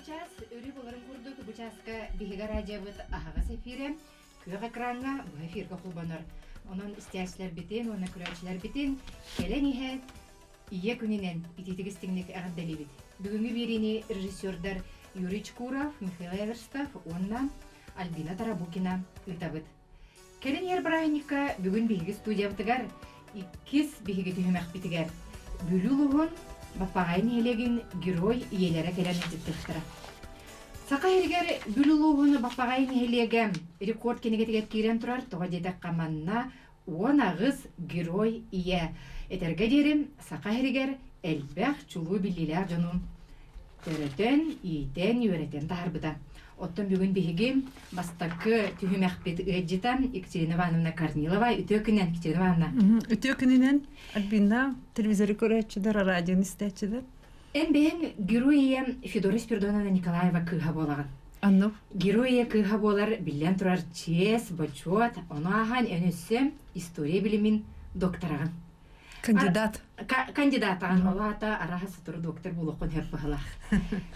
Чаас өрүү боларын курдук бу чааска биһиги радиобыт аһаҕас эфирэ күөх экраҥҥа бу эфиргэ холбонор. Онон истээччилэрбитин уонна көрөөччүлэрбитин кэлэн иһэ Ийэ күнүнэн итиитик истиҥник эҕэрдэлиибит. Бүгүҥҥү биэриини режиссердар Юрий Чкуров, Михаил Эверстов уонна Альбина Тарабукина ыытабыт. Кэлин иһэр бырааһынньыкка бүгүн биһиги студиябытыгар иккис биһиги түһүмэхпитигэр Бүлүү улууһун Баппаҕай нэһилиэгин герой ийэлэрэ кэлэн ыалдьыттыахтара. Саха сиригэр Бүлүү улууһун Баппаҕай нэһилиэгэ рекорд кинигэтигэр киирэн турар, тоҕо диэтэххэ манна 18 герой ийэ. Этэргэ диэри Саха сиригэр элбэх чулуу биллиилээх дьону төрөтөн, иитэн, үөрэтэн таһаарбыта. Оттон бүгүн биһиги бастакы түһүмэхпит ыалдьыта Екатерина Ивановна Корнилова. Үтүө күнүнэн, Екатерина Ивановна. Үтүө күнүнэн, Альбина, телевизоры көрөөччүлэр, радионы истээччилэр. Эн бэйэҥ герой ийэм Федора Спиридоновна Николаева кыыһа буолаҕын. Анну. Герой ийэ кыыһа буолар биллэн турар чиэс, бочуот, ону ааһан эн өссө история билимин доктораҕын. Кандидат. Кандидатаҕын ол аата араһа сотору доктор буолуоххун сөп быһылаах.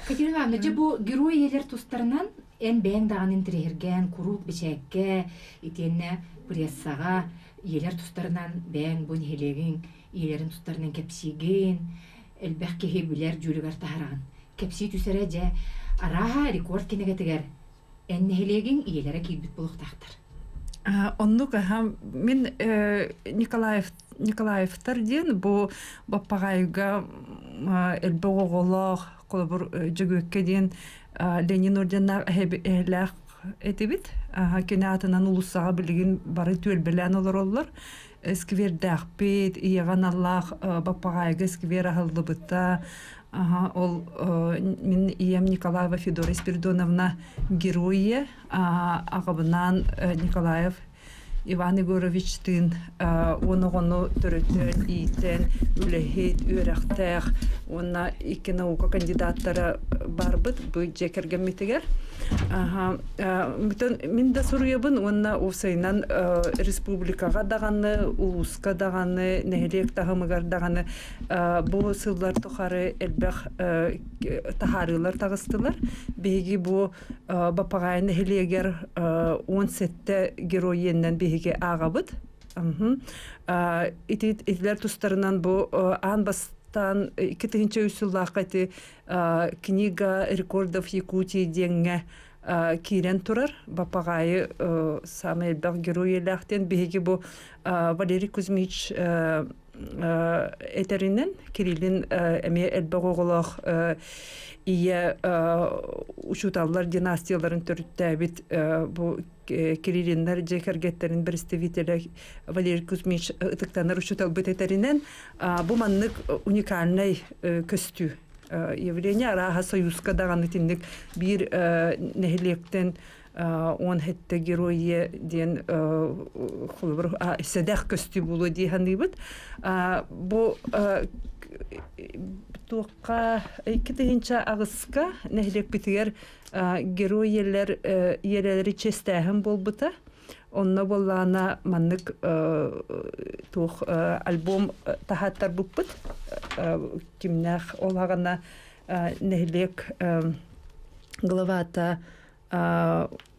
Катерина Ивановна, дьэ бу герой ийэлэр тустарынан эн бэйэҥ даҕаны интэриэһиргээн куруук бэчээккэ итиэннэ прессаҕа ийэлэр тустарынан бэйэҥ бу нэһилиэгиҥ ийэлэрин тустарынан кэпсиигин, элбэх киһи билэр дьүүлүгэр таһараҕын. Кэпсии түсэрэ дьэ арааһа рекорд кинигэтигэр Эн нэһилиэгиҥ ийэлэрэ киирбит буолуохтаахтар. Оннук аха мин Николаев Николаевтар диэн бу Баппаҕайга элбэх оҕолоох холобур Дьөгүөккэ диэн Ленин орденнаах эһэлээх этибит. Кини аатынан уулуссаҕа билигин бары түөлбэлээн олороллор. Сквердээхпит, ийэҕэ аналлаах Баппаҕайга сквер аһыллыбыта. Ол мин ийэм Николаева Федора Спиридоновна герой аҕабынаан Николаев Иван Егоровичтыын уон оҕону төрөтөн, иитэн, үлэһит, үөрэхтээх уонна икки наука кандидаттара барбыт бу дьиэ кэргэммитигэр. Бүтүн мин да суруйабын уонна уопсайынан республикаҕа даҕаны, улууска даҕаны, нэһилиэк таһымыгар даҕаны Бу сыллар тухары элбэх таһаарыылар таҕыстылар. Биһиги бу Баппаҕаайы нэһилиэгэр 17 герой иэнинэн биһиги ааҕабыт. Ити итилэр тустарынан бу аан бастаан 2003 сыллаахха ити книга рекордов Якутии диэҥҥэ киирэн турар. Баппаҕаайы саамай элбэх герой иэлээх диэн биһиги бу Валерий Кузьмич этэринэн Кириллин эмиэ элбэх оҕолоох ийэ учууталлар династияларын төрүттээбит бу Кириллиннэр дьиэ кэргэттэрин представителэ Валерий Кузьмич ытыктанар учууталбыт этэринэн бу маннык уникальнай көстүү явление арааһа союзка даҕаны итинник биир нэһилиэктэн 17 герой диэн холобур сэдэх көстүү буолуо дии саныыбыт. Бу туохха 2008-ка нэһилиэкпитигэр герой ийэлэр ийэлэри чиэстээһин буолбута. Онно буоллаҕына маннык туох альбом таһааттарбыппыт. Кимнээх ол аҕана нэһилиэк главата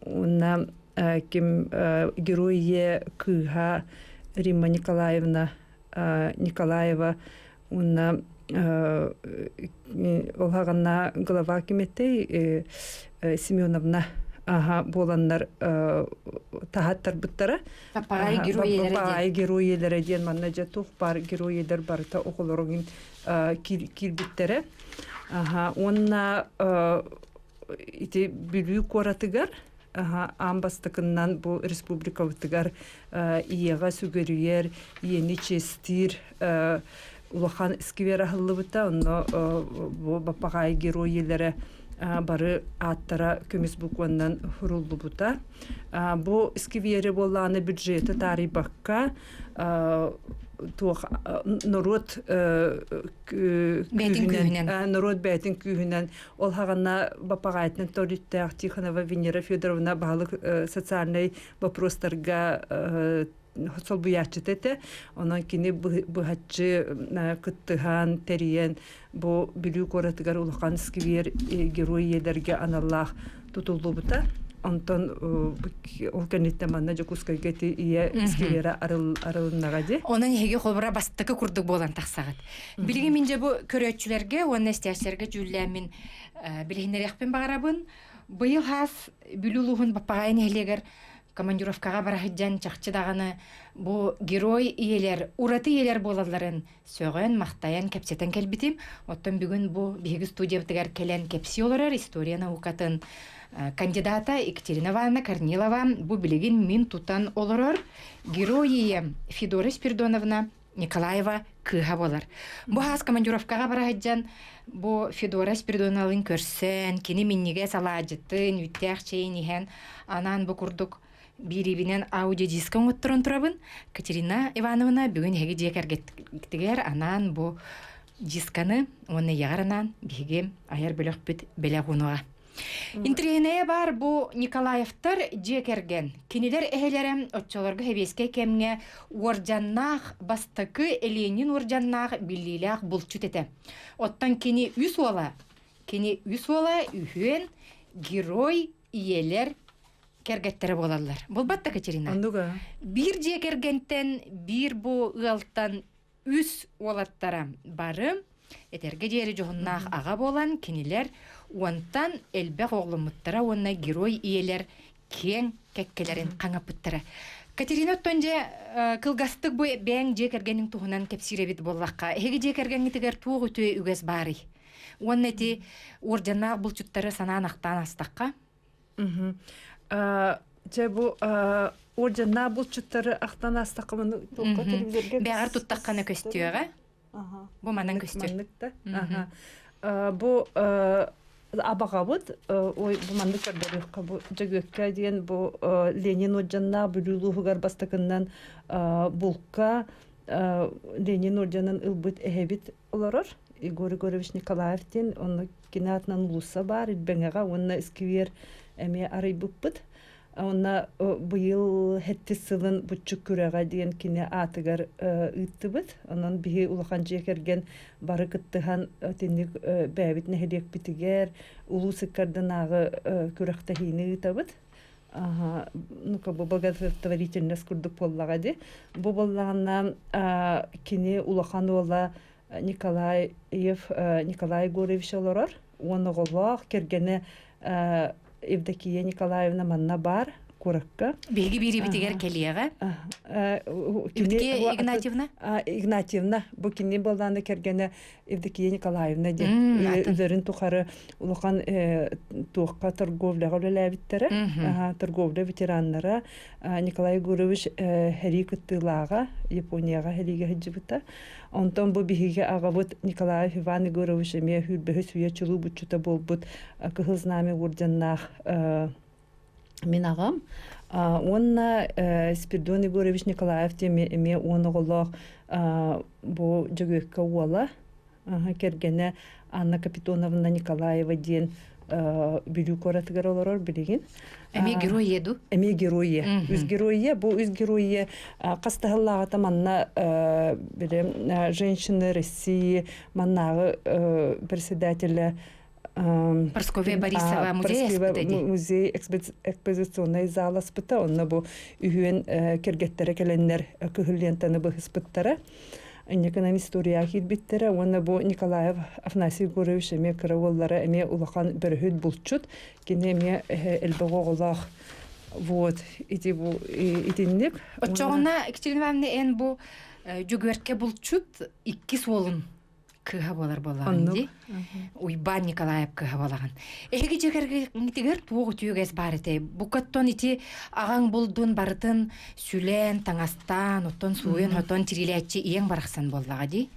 уонна ким герой ийэ кыыһа Римма Николаевна Николаева уонна ол хаҕанна глава ким этэй Семеновна аха буоланнар таһааттарбыттара Папаай герой герой ийэлэрэ диэн манна дьэ туох баар герой ийэлэр барыта оҕолоругун киирбиттэрэ аха уонна ити Бүлүү куоратыгар аан бастакыннан бу республикабытыгар ийэҕэ сүгүрүйэр, ийэни чиэстиир улахан сквер аһыллыбыта. Онно бу Баппаҕаайы герой ийэлэрэ бары ааттара көмүс букваннан суруллубута. Бу сквери буоллаҕына бюджеты таарыйбакка туох норуот күүһүнэн норуот бэйэтин күүһүнэн Ол хаҕана Бапаҕаайтан төрүттээх Тихонова Венера Федоровна баһылык социальнай вопростарга солбуйааччыта этэ. Онон кини быһаччы кыттыһан, тэрийэн бу Бүлүү куоратыгар улахан сквер герой ийэлэргэ аналлаах тутуллубута. Онтон ол кэнниттэн манна Дьокуускайга ити ийэ скверэ арылыннаҕа дии. Онон эһиги холобура бастакы курдук буолан тахсаҕыт. Билигин мин дьэ бу көрөөччүлэргэ уонна истээччилэргэ дьүүллээммин билиһиннэриэхпин баҕарабын. Быйыл хаас Бүлүү улууһун Баппаҕайы нэһилиэгэр командировкаҕа бара сылдьан чахчы даҕаны бу герой ийэлэр, ураты ийэлэр буолалларын сөҕөн-махтайан кэпсэтэн кэлбитим. Оттон бүгүн бу биһиги студиябытыгар кэлэн кэпсии олорор история наукатын кандидата Екатерина Ивановна Корнилова бу билигин мин тутан олорор герой ийэм Федора Спиридоновна Николаева кыыһа буолар. Бу хаас командировкаҕа бара сылдьан бу Федора Спиридоновналыын көрсөн, кини минньигэс алаадьытын, үүттээх чэйин иһэн, анаан бу курдук биириибинэн аудиодиска оҥотторон турабын. Катерина Ивановна бүгүн эһиги дьиэ кэргэттигэр анаан бу дисканы уонна ийэҕэр анаан биһиги айар бөлөхпүт бэлэх уунуоҕа. Интириэһинэйэ баар бу Николаевтар дьиэ кэргэн. Кинилэр эһэлэрэ оччолорго сэбиэскэй кэмҥэ уордьаннаах бастакы Ленин уордьаннаах биллиилээх булчут этэ. Оттон кини үс уола, кини үс уола үһүөн герой ийэлэр кэргэттэрэ буолаллар. Булбат да Катерина? Оннуга. Биир дьиэ кэргэнтэн, биир бу ыалтан үс уолаттара бары этэргэ диэри дьоһуннаах аҕа буолан кинилэр уонтан элбэх оҕоломмуттара уонна герой ийэлэр киэҥ кэккэлэрин хаҥаппыттара. Катерина оттон дьэ кылгастык бу бэйэҥ дьиэ кэргэниҥ туһунан кэпсиир эбит буоллахха, эһиги дьиэ кэргэҥҥитигэр туох үтүө үгэс баарый? Уонна ити уордьаннаах булчуттары санаан ахтаан астахха? Дьэ бу уордьаннаах булчуттары ахтан астахха маны туохха телевизорга Бэҕэр туттаххына көстүөҕэ. Бу манан көстөр. Маннык да. Бу абаҕабыт ой бу маннык көрдөрүөххэ бу Дьөгүөккэ диэн бу Ленин уордьаннаах Бүлүү улууһугар бастакыннан булка Ленин уордьанын ылбыт эһэбит олорор. Егор Егорович Николаев диэн онно кини аатынан уулусса баар Илбэҥэҕэ уонна сквер эмиэ арыйбыппыт. Уонна быйыл сэттис сылын Буччук күрэҕэ диэн кини аатыгар ыыттыбыт. Онон биһи улахан дьиэ кэргэн бары кыттыһан итинник бэйэбит нэһилиэкпитигэр улуус ыккардынааҕы күрэхтэһиини ыытабыт. Аха, ну как бы благотворительность курдук буоллаҕа дии. Бу буоллаҕына кини улахан уола Николаев Николай Егорович олорор. Уон оҕолоох, кэргэнэ Евдокия Николаевна манна баар куоракка. Биһиги биирибитигэр кэлиэҕэ. Евдокия Игнатьевна? Игнатьевна. Бу кини буоллаҕына кэргэнэ Евдокия Николаевна диэн үлэрин тухары улахан туохха торговляҕа үлэлээбиттэрэ. Торговля ветераннара Николай Егорович сэрии кыттыылааҕа Японияҕа сэриигэ сылдьыбыта. Онтон бу биһиги аҕабыт Николаев Иван Егорович эмиэ сүүрбэһис үйэ чулуу буччута буолбут Кыһыл Знамя орденнаах мин аҕам. Уонна Спиридон Егорович Николаев диэн эмиэ уон оҕолоох бу Дьөгүөккэ уола кэргэнэ Анна Капитоновна Николаева диэн Бүлүү куоратыгар олорор билигин. Эмиэ герой ийэ дуу? Эмиэ герой ийэ. Үс герой ийэ. Бу үс герой ийэ хас таһыллааҕыта манна били Женщины России маннааҕы председателэ Прасковья Борисова музей музей экспозиционнай зал аспыта. Онно бу үһүөн кэргэттэрэ кэлэннэр кыһыл лентаны быһыспыттара. Инникинэн историяҕа киирбиттэрэ уонна бу Николаев Афанасий Егорович эмиэ кыра уоллара эмиэ улахан бөрөһүт булчут. Кини эмиэ элбэх оҕолоох. Вот ити бу итинник. Оччоҕуна Екатерина Ивановна эн бу Дьөгүөркэ булчут иккис уолун кыыһа буолар буоллаҕын дии. Уйбаан Николаев кыыһа буолаҕын. Эһиги дьиэ кэргэҥҥитигэр туох үтүө үгэс баар этэй? Букаттан ити аҕаҥ булдун барытын сүлэн, таҥастаан, оттон сууйан-хотон тириилээччи ийэҥ барахсан буоллаҕа дии.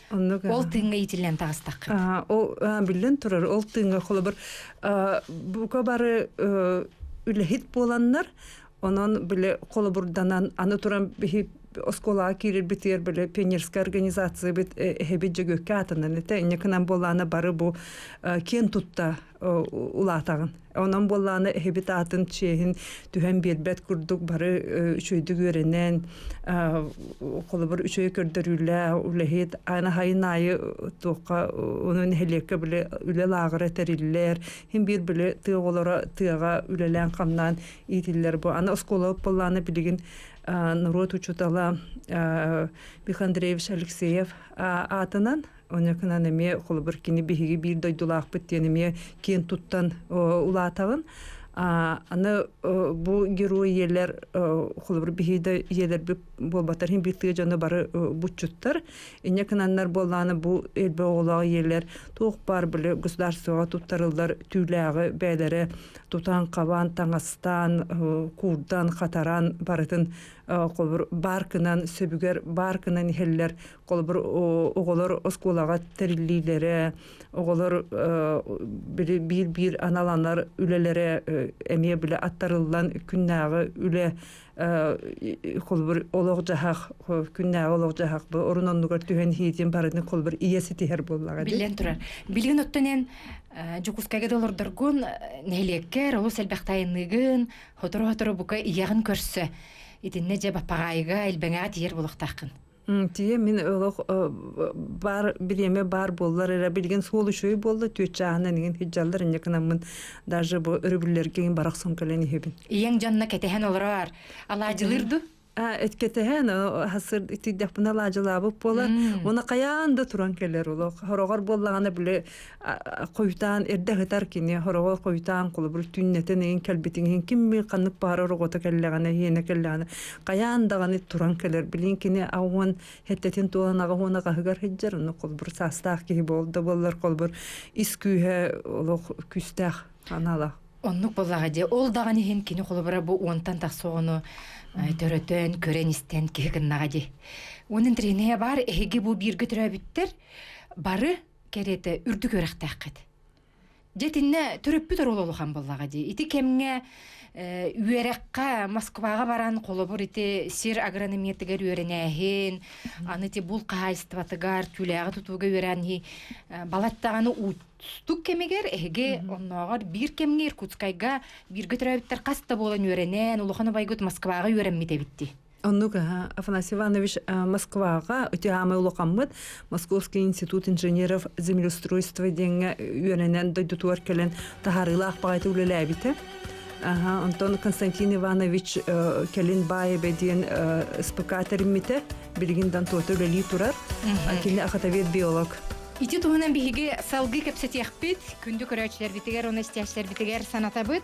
Оннук. Ол тыыҥҥа иитиллэн таҕыстаххыт. Ол биллэн турар, ол тыыҥҥа холобур бука бары үлэһит буоланнар, онон били холобурданан аны туран биһи оскуолаҕа киирэрбитигэр били пионерскай организациябыт эһэбит Дьөгүөккэ аатынан этэ. Инньэ гынан буоллаҕына бары бу киэн тутта улаатаҕын. Онон буоллаҕына эһэбит аатын чиэһин түһэн биэрбэт курдук бары үчүгэйдик үөрэнэн, холобур үчүгэй көрдөрүүлээх үлэһит аны хайын аайы туохха ону нэһилиэккэ били үлэ лааҕыра тэриллэр, хин биир били тыа оҕолоро тыаҕа үлэлээн-хамнаан иитиллэр бу. Аны оскуола буоллаҕына билигин норуот учуутала Михаил Андреевич Алексеев аатынан онньокунан эмиэ холобур кини биһиги биир дойдулаахпыт диэн эмиэ киэн туттан улаатабын. Аны бу герой ийэлэр холобур биһиги да ийэлэрбит буолбатар иһин биир тыа дьоно бары буччуттар. Инньэ гынаннар буоллаҕына бу элбэх оҕолоох ийэлэр туох баар били государствоҕа туттарыллар түүлээҕи бэйэлэрэ тутан-хабан, таҥастаан, куурдан, хатаран барытын холобур бааркынан сөбүгэр бааркынан иһэллэр. Холобур оҕолор оскуолаҕа тэриллиилэрэ, оҕолор биир-биир аналанар үлэлэрэ эмиэ били аттарыллан күннээҕи үлэ холобур олох-дьаһах күннээҕи олох-дьаһах бу орун оннугар түһэн иһиитин барытын холобур ийэ ситиһэр буоллаҕа дии. Биллэн турар. Билигин оттон эн Дьокуускайга да олордоргун нэһилиэккэр олус элбэх тайыныгын, сотору-сотору бука ийэҕин көрсө. Итиннэ дьэ Баппаҕаайыга Илбэҥэҕэ тиийэр буолуохтааххын. Тиийэ мин олох баар бириэмэ баар буоллар эрэ билигин суол үчүгэй буолла түөрт чааһынан иҥин сылдьаллар инньэ гынаммын даже бу өрөбүллэргэ иҥин барахсан кэлэн иһэбин. Ийэҥ дьонно кэтэһэн олороор алаадьылыыр дуу? Кэтэһэн хасыр итийдэхпинэ алаадьылаабыт буолар. Уонна хайаан да туран кэлэр олох. Хороҕор буоллаҕына били хойутаан эрдэ ыһытар кини хороҕор хойутаан холобур түүннэтэн иһин кэлбитин иһин ким ханнык баҕарар оҕото кэллэҕинэ иһиэнэ кэллэҕинэ хайаан даҕаны туран кэлэр билин кини аҕуон хэттэтин туолан аҕа аҕаһыгар сылдьар ону холобур саастаах киһи буолда буоллар холобур ис күүһэ олох күүстээх аналаах. Оннук буоллаҕа дии. Ол даҕаны иһин кини холобура бу уонтан тахса оҕону төрөтөн, көрөн-истэн киһи гыннаҕа дии. Уон интэриэһинэйэ баар, эһиги бу бииргэ төрөөбүттэр бары кэриэтэ үрдүк үөрэхтээххит. Дьэ итиннэ төрөппүт оруола улахан буоллаҕа дии. Ити кэмҥэ үөрэххэ Москваҕа баран холобур ити сир агрономиятыгар үөрэнээһин, аны ити булт хаһаайыстыбатыгар, түүлээҕи тутууга үөрэнии балаттаҕаны уустук кэмигэр эһиги оннооҕор биир кэмҥэ Иркутскайга бииргэ төрөөбүттэр хас да буолан үөрэнэн, улахан убайгыт Москваҕа үөрэммит эбит дии. Оннук Афанасий Иванович Москваҕа үтүө улахаммыт Московский институт инженеров землеустройства диэҥҥэ үөрэнэн дойдутугар кэлэн таһаарыылаах баҕайытык үлэлээбитэ. Онтон Константин Иванович кэлин Баайабе диэн СПК тэриммитэ. Билигин Дантуота үлэлии турар. Кини охотовед биолог. Ити туһунан биһиги салгыы кэпсэтиэхпит. Күндү көрөөччүлэрбитигэр уонна истээччилэрбитигэр санатабыт.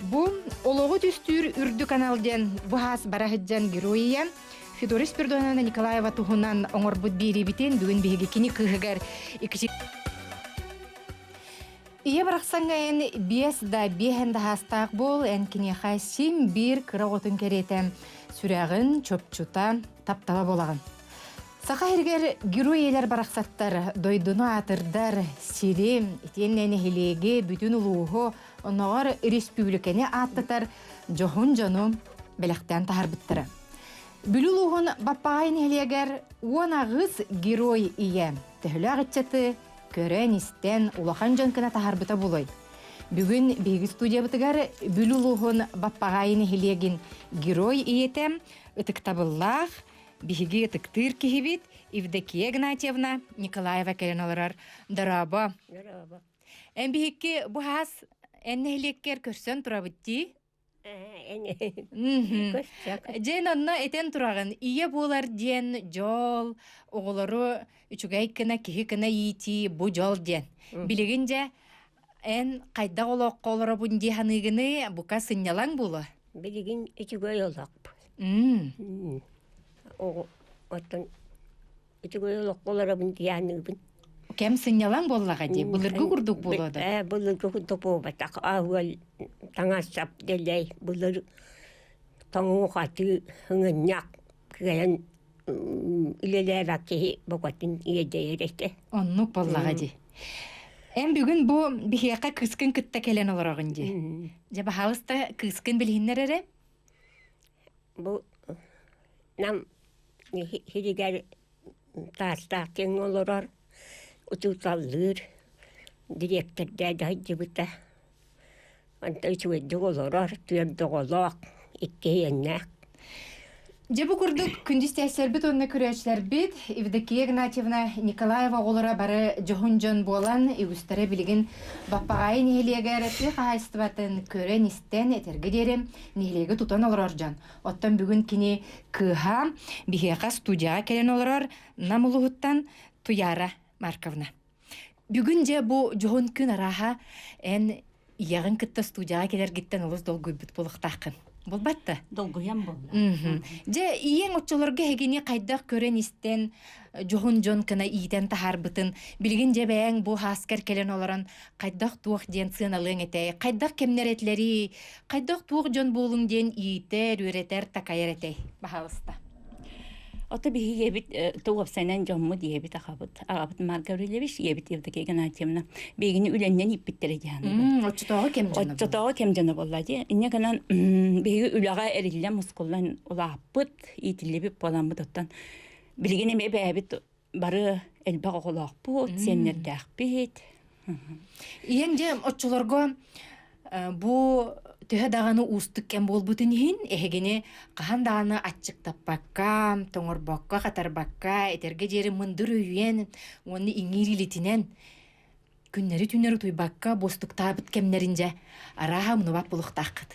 Бу олоҕу түстүүр үрдүк анал диэн бу хаас бара сылдьан герой Федора Спиридоновна Николаева туһунан оҥорбут биэриибитин бүгүн биһиги кини кыыһыгар Ийэ барахсаҥҥа эн биэс да биэһэн да хаастаах буол, эн киниэхэ син биир кыра оҕотун кэриэтэ сүрэҕин чопчута, таптала буолаҕын. Саха сиригэр герой ийэлэр барахсаттар дойдуну аатырдар сири, итиэннэ нэһилиэги, бүтүн улууһу Оннооҕор республиканы ааттатар дьоһун дьону бэлэхтээн таһаарбыттара. Бүлүү улууһун Баппаҕай нэһилиэгэр 18 герой ийэ төһөлөөх ыччаты көрөн-истэн улахан дьон гына таһаарбыта буолуой? Бүгүн биһиги студиябытыгар Бүлүү улууһун Баппаҕай нэһилиэгин герой ийэтэ ытыктабыллаах биһиги ытыктыыр киһибит Евдокия Игнатьевна Николаева кэлэн олорор. Дорообо! Дорообо! Эн биһикки бу хаас эн нэһилиэккэр көрсөн турабыт дии. Дьэн онно этэн тураҕын ийэ буолар диэн дьол, оҕолору үчүгэй гына киһи гына иитии бу дьол диэн. Билигин дьэ эн хайдах олоххо олоробун дии саныыгыный бука сынньалаҥ буолуо. Билигин үчүгэй олохпут. Оттон үчүгэй олоххо олоробун дии саныыбын. Кэм сынньалаҥ буоллаҕа дии, былыргы курдук буолуо да. Ээ, былыргы курдук буолбатах. Аһыал таҥас-сап дэлэй, былыр тоҥуу-хатыы, ыҥынньах кыайан үлэлээбэт киһи букатын иэдэйэр этэ. Оннук буоллаҕа дии. Эн бүгүн бу биһиэхэ кыыскын кытта кэлэн олороҕун дии. Дьэ, баһаалыста кыыскын билиһиннэр эрэ. Бу нам Һиригэр Таастаах киэҥ олорор, учууталлыыр, дириэктэрдээ дьаһайдыбыта. Онтон үчүгэйдик олорор, түөрт оҕолоох, иккиһиэннээх. Дьэ бу курдук күндү истээччилэрбит уонна көрөөччүлэрбит Евдокия Игнатьевна Николаева оҕолоро бары дьоһун дьон буолан үгүстэрэ билигин Баппаҕаайы нэһилиэгэр тыа хаһаайыстыбатын көрөн-истэн этэргэ диэри нэһилиэги тутан олорор дьон. Оттон бүгүн кини кыыһа биһиэхэ студияҕа кэлэн олорор Нам улууһуттан Туяра Марковна. Бүгүн дьэ бу дьоһун күн арааһа эн ийэҕин кытта студияҕа кэлэргиттэн олус долгуйбут буолуохтааххын. Булбат да? Долгуйан буолла. Дьэ ийэҥ оччолорго эһигини хайдах көрөн-истэн дьоһун дьон кына иитэн таһаарбытын билигин дьэ бэйэҥ бу хааскар кэлэн олорон хайдах туох диэн сыаналыаҥ этэй? Хайдах кэмнэр этилэрий? Хайдах туох дьон буолуҥ диэн иитэр, үөрэтэр, такайар этэй? Баһаалыста. Ото биһиги эбит туопсайынан дьоммут ийэбит аҕабыт. Аҕабыт Марк Гаврильевич, ийэбит Евдокия Игнатьевна. Биһигини үлэннэн ииппиттэрэ диэн. Оччотооҕу кэм дьоно. Оччотооҕу кэм дьоно буолла дии. Инньэ гынан биһиги үлэҕэ эриллэн, мускуллан улааппыт, иитиллибит буоламмыт оттон билигин эмиэ бэйэбит бары элбэх оҕолоохпут, сиэннэрдээхпит. Ийэҥ дьэ оччолорго бу төһө даҕаны уустук кэм буолбутун иһин эһигини хаһан даҕаны аччыктаппакка, тоҥорбокко, хатарбакка, этэргэ диэри мындыр өйүөн уонна иҥиир илитинэн күннэри-түүннэри утуйбакка буостуктаабыт кэмнэрин дьэ арааһа умнубат буолуохтааххыт.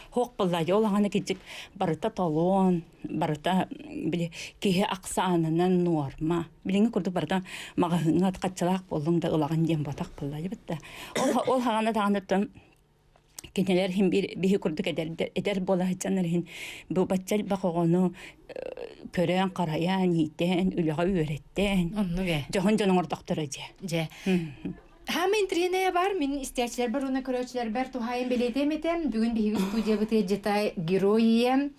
Хуох буолла ол аҕаны кичик барыта толуон, барыта били киһи ахсаанынан нуорма. Билиҥҥи курдук барыта маҕаһыыҥҥа хаччалаах буоллуҥ да ылаҕын диэн ботах буолла дибит да. Ол ол хаҕана даҕаныттан кинилэр иһин биир биһи курдук эдэр эдэр буола сылдьаннар иһин бу бачча элбэх оҕону көрөн харайан иитэн үлэҕэ үөрэттэн Оннук ээ. дьоһун дьон оҥордохторо дьэ. Дьэ. Хаама интириэнэйэ бар, мин истээччилэрбэр уонна көрөөччүлэрбэр туһаайан бэлиэтиэм этэ. Бүгүн биһиги студиябытыгар дьита герой ийэм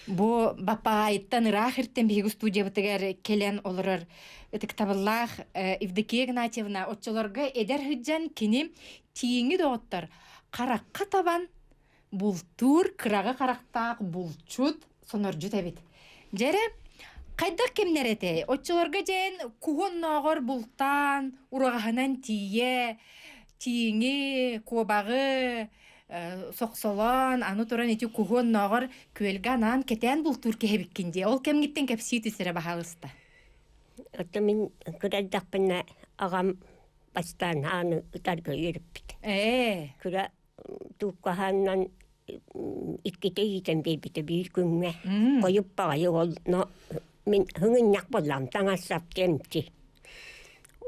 бу Баппаҕайыттан ыраах иртэн биһиги студиябытыгар кэлэн олорор ытыктабыллаах Евдокия Игнатьевна оччолорго эдэр сылдьан кини тииҥи доҕоттор харахха табан бултуур кыраҕы харахтаах булчут сонордьут эбит. Дьэрэ, хайдах кэмнэр этэй? Оччолорго дьээн куһуоннооҕор бултаан, ураҕаһынан тиийэ, тииҥи, куобаҕы сохсолоон, аны туран ити куһуоннооҕор күөлгэ анаан кэтээн бултуур киһи эбиккин дии. Ол кэмҥиттэн кэпсии түс эрэ баһаалыста. Оттон мин кыра эрдэхпинэ аҕам бастаан ааны ытарга үөрэппит. Ээ. Кыра тууккаһааннан иккитэ иитэн биэрбитэ биир күҥҥэ. Хойуп баҕайы ол но мин һыҥынньах буоллаҕым таҥас-сап кэмчи.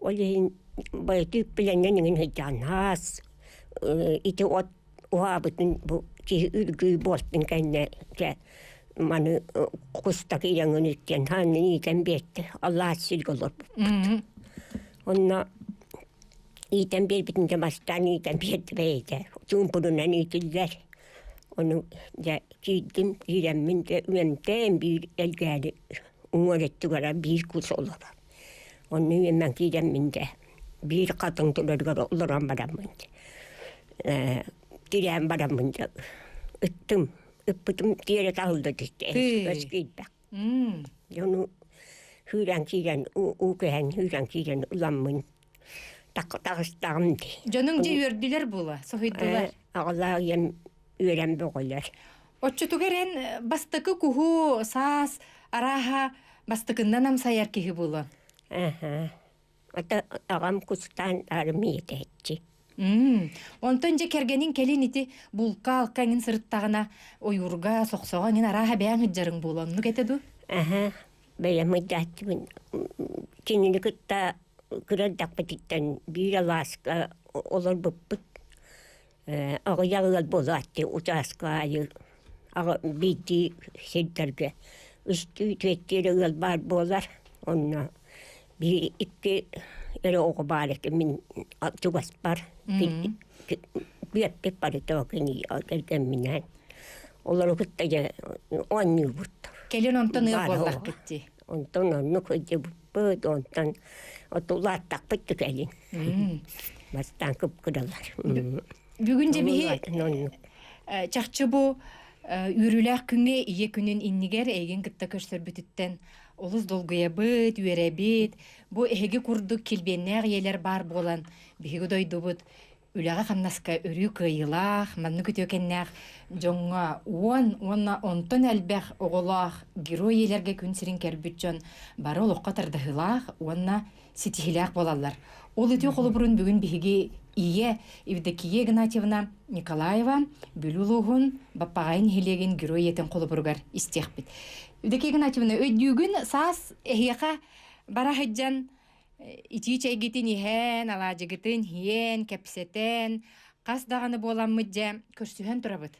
Ол иһин байытыып билэннэн иҥин сылдьааннаас ити от уһаабытын бу киһи үргүү буолтун кэннэ дьэ маны кустак иэҥин иттиэн хааннын иитэн биэртэ алаас сиргэ олорбуппут. Онно Иитэн биэрбитин дьэ бастаан иитэн биэрдэ бэйэтэ. Чуумпурунан иитиллэр. Ону дьэ киирдим, киирэммин дьэ үөмтээн биир элгээри уҥуор өттүгэр биир кус олорор. Онно үөмэн киирэммин дьэ биир хатыҥ турарыгар олорон бараммын ээ тирээн бараммын дьэ ыттым. Ыппытым тиэрэ таһылла түстэ өс киирбэх. Дьону сүүрэн киирэн уу кэһэн сүүрэн киирэн ыламмын таҕыстаҕым дии. Дьонуҥ дьэ үөрдүлэр буола, соһуйдулар. Аҕалаах ийэм үөрэн бөҕөлөр. Оччотугар эн бастакы куһу саас арааһа бастакыннан амсайар киһи буолуон. Аха. Ата аҕам кустаан армиятээччи. Онтон дьэ кэргэниҥ кэлин ити булка-алка эҥин сырыттаҕына ойуурга сохсоҕо эҥин арааһа бэйэҥ ыдьарыҥ буолуо оннук этэ дуу? Аһа, бэйэм ыдьааччыбын. Кинини кытта кыра эрдэхпититтэн биир алааска олорбуппут. Аҕыйах ыал буолааччы учааска аайы биирдии сирдэргэ үстүү түөртүү эрэ ыал баар буолар. Онно биир икки эрэ оҕо баар этэ мин чугаспар бүөппүт барыта кини кэргэмминээн олору кытта дьэ оонньуубут. Кэлин онтон ыал буоллахпыт дии. Онтон оннук сылдьыбыппыт, онтон отулааттахпыт кэлин. Бастаан кып-кыралар. Бүгүн дьэ биһи чахчы бу үөрүүлээх күҥҥэ ийэ күнүн иннигэр эйигин кытта көрсөрбүтүттэн. Олус долгуйабыт, үөрэбит. Бу эһиги курдук килбиэннээх ийэлэр баар буолан, биһиги дойдубут үлэҕэ-хамнаска өрүү кыайыылаах, маннык үтүөкэннээх дьоҥҥо уон уонна онтон элбэх оҕолоох герой ийэлэргэ күн сирин кэрбит дьон бары олоххо тардыһыылаах уонна ситиһиилээх буолаллар. Ол үтүө холобурун бүгүн биһиги ийэ Евдокия Игнатьевна Николаева Бүлүү улууһун Баппаҕайын нэһилиэгин герой ийэтин холобуругар истиэхпит. Евдокия Игнатьевна, өйдүүгүн саас эһиэхэ бара сылдьан итии чэйгитин иһэн, алаадьыгытын иһэн, кэпсэтэн, хас даҕаны буоламмыт дьэ көрсүһэн турабыт.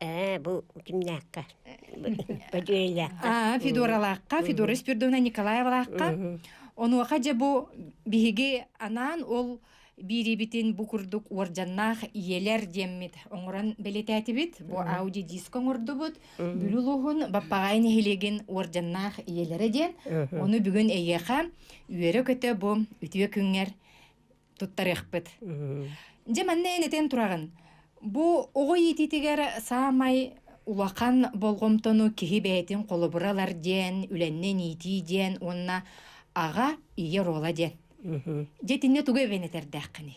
Ээ, бу кимнээххэ? Бөдүөлээххэ. Аа, Федоралаахха, Федора Спирдовна Николаевалаахха. Онуоха дьэ бу биһиги анаан ол биириибитин бу курдук уордьаннаах ийэлэр диэммит оҥорон бэлиэтээтибит. Бу Audi диск оҥордубут. Бүлүү улууһун Баппаҕай нэһилиэгин уордьаннаах ийэлэрэ диэн. Ону бүгүн эйиэхэ үөрэ-көтө бу үтүө күҥҥэр туттарыахпыт. Дьэ манна эн этэн тураҕын. Бу оҕо иитиитигэр саамай улахан болҕомтону киһи бэйэтин холобура ылар диэн, үлэннэн иитии диэн уонна аҕа ийэ оруола диэн. Дьэ итиннэ тугу эбэн этэрдээххиний?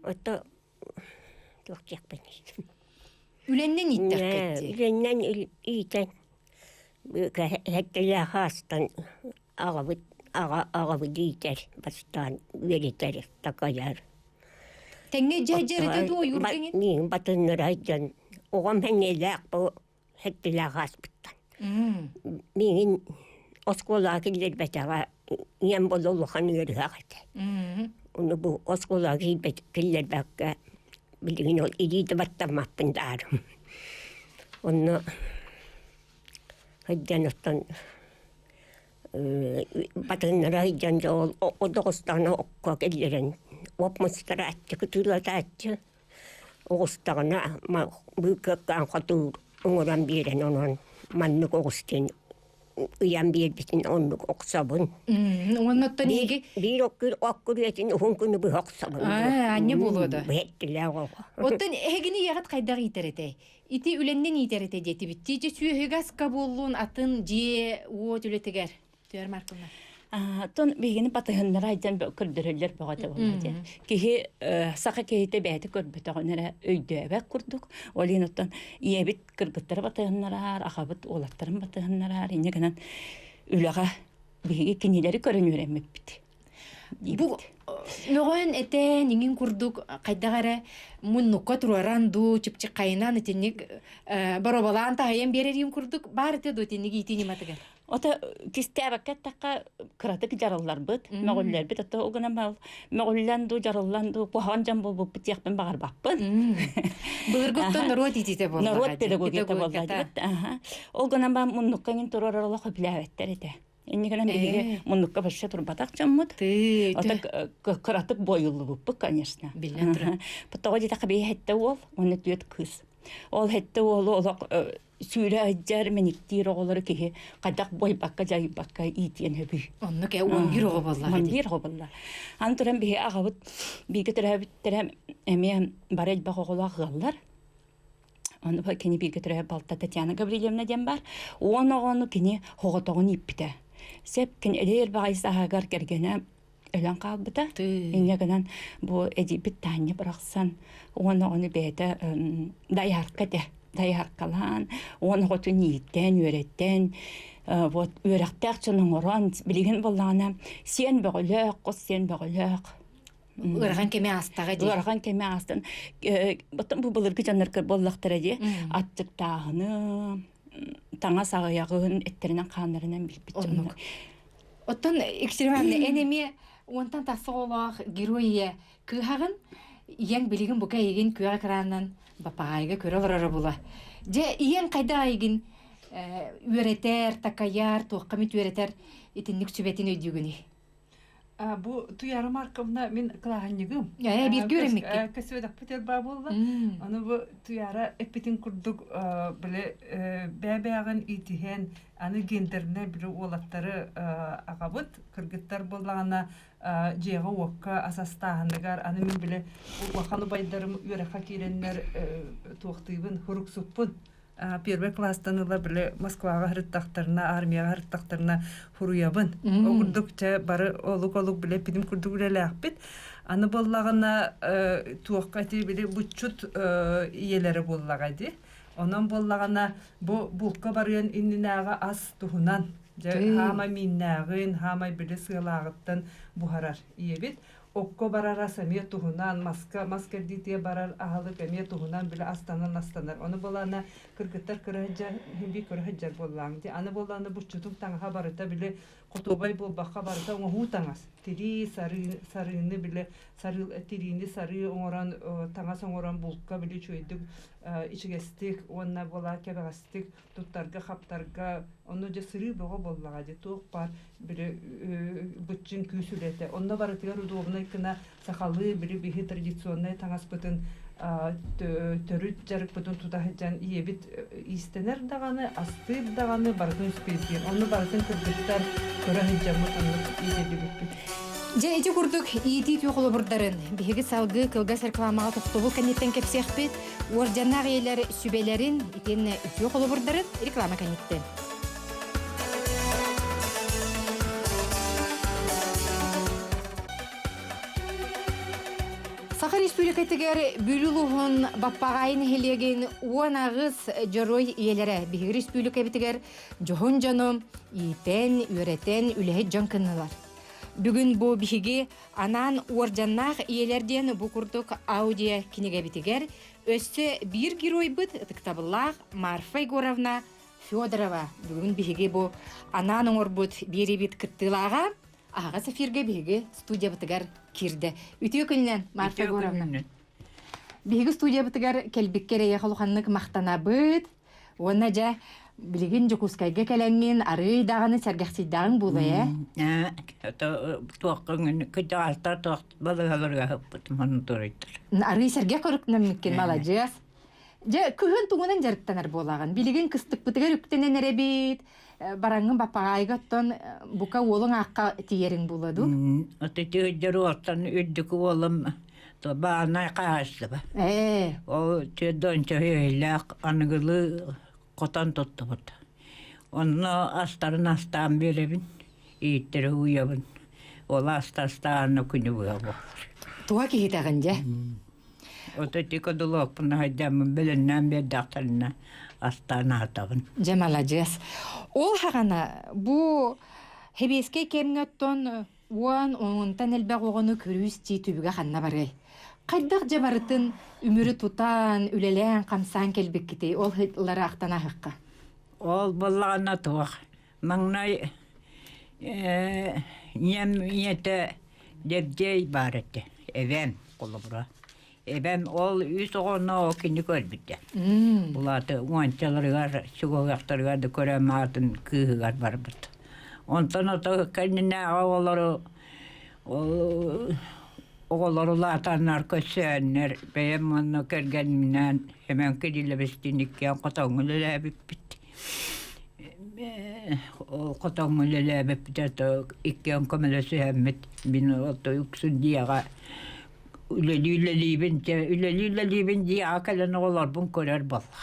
Ото туох диэхпиний? Үлэннэн ииттэххит дии. Үлэннэн иитэн хэттэлээх аастан аҕабыт аҕа аҕабыт иитэр бастаан үөрэтэр такайар. Тэҥҥэ дьэ-дьэритэ дуо ойуурга Миигин батыннара сылдьан оҕом сэниэлээх бу сэттэлээх ааспыттан. Миигин оскуолаҕа киллэрбэтэҕэ ийэм буола улахан ыарыһах этэ. Ону бу оскуолаҕа киллэрбэккэ билигин ол илии да баттаммаппын даарым. Онно сылдьан оттон батыннара сылдьан дьэ ол одоҕустаҕына окко киллэрэн оп мустарааччы кытыылатааччы оҕустаҕына быыккаан хотуур оҥорон биэрэн онон маннык оҕус диэн ыйан биэрбитин оннук охсобун. Уонна оттон эһиги биир оккур оккуруэтин уһун күнү быһа охсобун. Аа, анньа буолуо да. Бэттилээх оҕо. Оттон эһигини ийэҕит хайдах иитэр этэй? Ити үлэннэн иитэр этэ диэтибит. Тиичэ сүөһүгэ аска буоллун атын дьиэ уот үлэтигэр. Түөр Марковна. Тон биһигини батыһыннара айдан көрдөрөллөр бөҕөтө буолла диэн. Киһи саха киһитэ бэйэтэ көрбөтөҕүн эрэ өйдөөбөт курдук. Ол иһин оттон ийэбит кыргыттары батыһыннараар, аҕабыт уолаттарын батыһыннараар, инньэ гынан үлэҕэ биһиги кинилэри көрөн үөрэммиппит. Бу мөҕөн этэн иҥин курдук хайдах эрэ муннукка туруоран дуу, чыпчыкайынан итинник бороболаан таһыйан биэрэрим курдук баар этэ дуу итинник иитии ньыматыгар? Ото кистээбэккэ эттэххэ кыратык дьарылларбыт, мөҕүллэрбит. Ото ол гынан бал мөҕүллэн дуу, дьарыллан дуу, куһаҕан дьон буолбуппут диэхпин барбаппын. Былыргы оттон норуот иитиитэ буолла. Норуот педагогика буолла диэбит. Ол гынан бал муннукка иҥин туруорар олох сөбүлээбэттэр этэ. Инньэ гынан биһиги муннукка вообще турбатах дьоммут. Ото кыратык бойуллубуппут, конечно. Биллэн турар. Тоҕо диэтэххэ биһи хэттэ уол, уонна түөрт кыыс. Ол хэттэ уолу олох сүүрэ сылдьар, мэниктиир оҕолору киһи хайдах буойбакка, дьайбакка иитиэн сөбүй. Оннук 11 оҕо буолла. 11 оҕо буолла. Аны туран биһи аҕабыт бииргэ төрөөбүттэрэ эмиэ бары элбэх оҕолоох ыаллар. Ону кини бииргэ төрөөбүт балта Татьяна Гаврильевна диэн бар. Уон оҕону кини хоҕотоҕун ииппитэ. Сеп кини элээр баҕайы сааһыгар кэргэнэ өлөн хаалбыта. Инньэ гынан бу эдьиийбит Таанньа барахсан уон оҕону бэйэтэ дайаарка этэ. Дайааркалаан, уон оҕотун ииттэн, үөрэттэн, вот үөрэхтээх дьон оҥорон, билигин буоллаҕына сиэн бөҕөлөөх, хос сиэн бөҕөлөөх. Ыарахан кэми аастаҕа дии. Ыарахан кэми аастан. Оттон бу былыргы дьоннор буоллахтара дии. Аттыктааһыны, таҥас аҕыйаҕын эттэринэн-хааннарынан билбит дьоннор. Оттон Екатерина Ивановна, эн эмиэ уонтан тахса оҕолоох герой ийэ кыыһаҕын, ийэҥ билигин бука эйигин күөх экранынан бапаайга көрө олороро була. Дьэ, ийэҥ хайдах эйигин үөрэтэр, такайар, туохха эмит үөрэтэр итинник сүбэтин өйдүүгүнүй? Бу Туяра Марковна мин кылааһынньыгым. Бииргэ үөрэммиккит. Көсүөдэхпит өрбаа буолла. Аны бу Туяра эппитин курдук били бэйэ-бэйэҕин иитиһэн, аны гендернэй били уолаттары аҕабыт, кыргыттар буоллаҕына дьиэҕэ-уокка ас астааһыныгар, аны мин били улахан убайдарым үөрэххэ киирэннэр туохтуубун, хуруксуппун. Первый класстан ыла били Москваҕа сырыттахтарына, армияҕа сырыттахтарына хуруйабын. Ол курдук чэ бары олук-олук биле пидим курдук үлэлээхпит. Аны буоллаҕына туохха ити били буччут ийэлэрэ буоллаҕа ди. Онон буоллаҕына бу булка барыан иннинээҕи ас туһунан дьэ хаамай мииннээҕин, хаамай били сыалааҕыттан буһарар ийэбит. Окко барар ас эмиэ туһунан, маска мас кэрдиитигэр барар аһылык эмиэ туһунан били астанан астанар. Ону буолаана кыргыттар кыра сылдьар, иһин кыра сылдьар буоллааҥ дии. Аны буоллаана буччутуҥ таҥаһа барыта били хотуобай буолбакка барыта оҥоһуу таҥас. Тирии, сарыы, сарыыны били сарыы, тириини сарыы оҥорон, таҥас оҥорон булка били үчүгэйдик ичигэстик уонна буолаа кэбэҕэстик туттарга-хаптарга онно дьэ сырыы бөҕө буоллаҕа дии туох баар били быччыҥ күүс үлэтэ онно барытыгар удобнай гына сахалыы били биһи традиционнай таҥаспытын төрүт дьарыкпытын тута сылдьан ийэбит иистэнэр даҕаны астыыр даҕаны барытын үспүйдиир онно барытын кыргыттар көрө сылдьаммыт оннук иитиллибиппит. Дьэ, ити курдук иитии түү холобурдарын биһиги салгыы кылгас рекламаҕа тохтобул кэнниттэн кэпсиэхпит. Уордьаннаах ийэлэр сүбэлэрин итиэннэ үтүө холобурдарын реклама кэнниттэн. Саха Республикатыгар Бүлүү улууһун Баппаҕаайы нэһилиэгин 18 дьоруой ийэлэрэ биһиги республикабытыгар дьоһун дьону иитэн, үөрэтэн, үлэһит дьон кыннылар. Бүгүн бу биһиги анаан уордьаннаах ийэлэр диэн бу курдук аудио кинигэбитигэр өссө биир геройбут ытыктабыллаах Марфа Егоровна Федорова бүгүн биһиги бу анаан оҥорбут биэриибит кыттыылааҕа аһаҕас эфиргэ биһиги студиябытыгар киирдэ. Үтүө күнүнэн, Марфа Егоровна. Биһиги студиябытыгар кэлбиккэ эрэйэх улаханнык махтанабыт. Уонна дьэ, билигин Дьокуускайга кэлэҥҥин арыый даҕаны сэргэхсийдэҕиҥ буолуо ээ? Туоххун кырдьаҕастар туох балыыһаларга ыһыппытым онтуруйдар. Арыый сэргэх көрүкнэммиккин маладьыас. Дьэ, кыһын тугунан дьарыктанар буолаҕын? Билигин кыстыкпытыгар үктэнэн эрэбит, бараҥҥын баппаҕаайга оттон бука уолуҥ аахха тиийэриҥ буолуо дуу? Аты уолтан үрдүкү уолум баанай хаһаайыстыба. Ол дончо өйлөөх аныгылыы хотон туттубут. Онно астарын астаан биэрэбин, ииттэри уйабын. Ол астастаан күнү быһа буолар. Туга киһитэҕин дьэ? Ото ити кодулуоппун хайдаммын бөлөннөөн биэрдэхтэринэ астаан аһатабын. Дьэ маладьыас. Ол хаҕана бу Хэбиэскэй кэмҥэ оттон уон онтон элбэх оҕону күрүүс дии түбүгэ ханна барыай? Хайдах дьэ барытын үмүрү тутан, үлэлээн, хамсаан кэлбиккитий? Ол ылара ахтан аһыкка. Ол буоллаҕына туох. Маҥнай ийэм ийэтэ Дьэбдьиэй баар этэ, эбээм холобура. Эбээм ол үс оҕону кини көрбүтэ. Булааты уончаларыгар, чугаһыахтарыгар да көрөн аатын кыыһыгар барбыт. Онтон ото кэннинээҕи оҕолору оҕолору улаатаннар көрсөөннөр бэйэм уонна кэргэмминээн Семен Кирилловичтыын иккиэн хотоҥҥо үлэлээбиппит. Ол хотоҥҥо үлэлээбиппит ото иккиэн көмөлөсүһэммит мин ото үксүн дьиэҕэ үлэлии-үлэлиибин үлэлии-үлэлиибин дьиэҕэ кэлэн оҕолорбун көрөр буолла.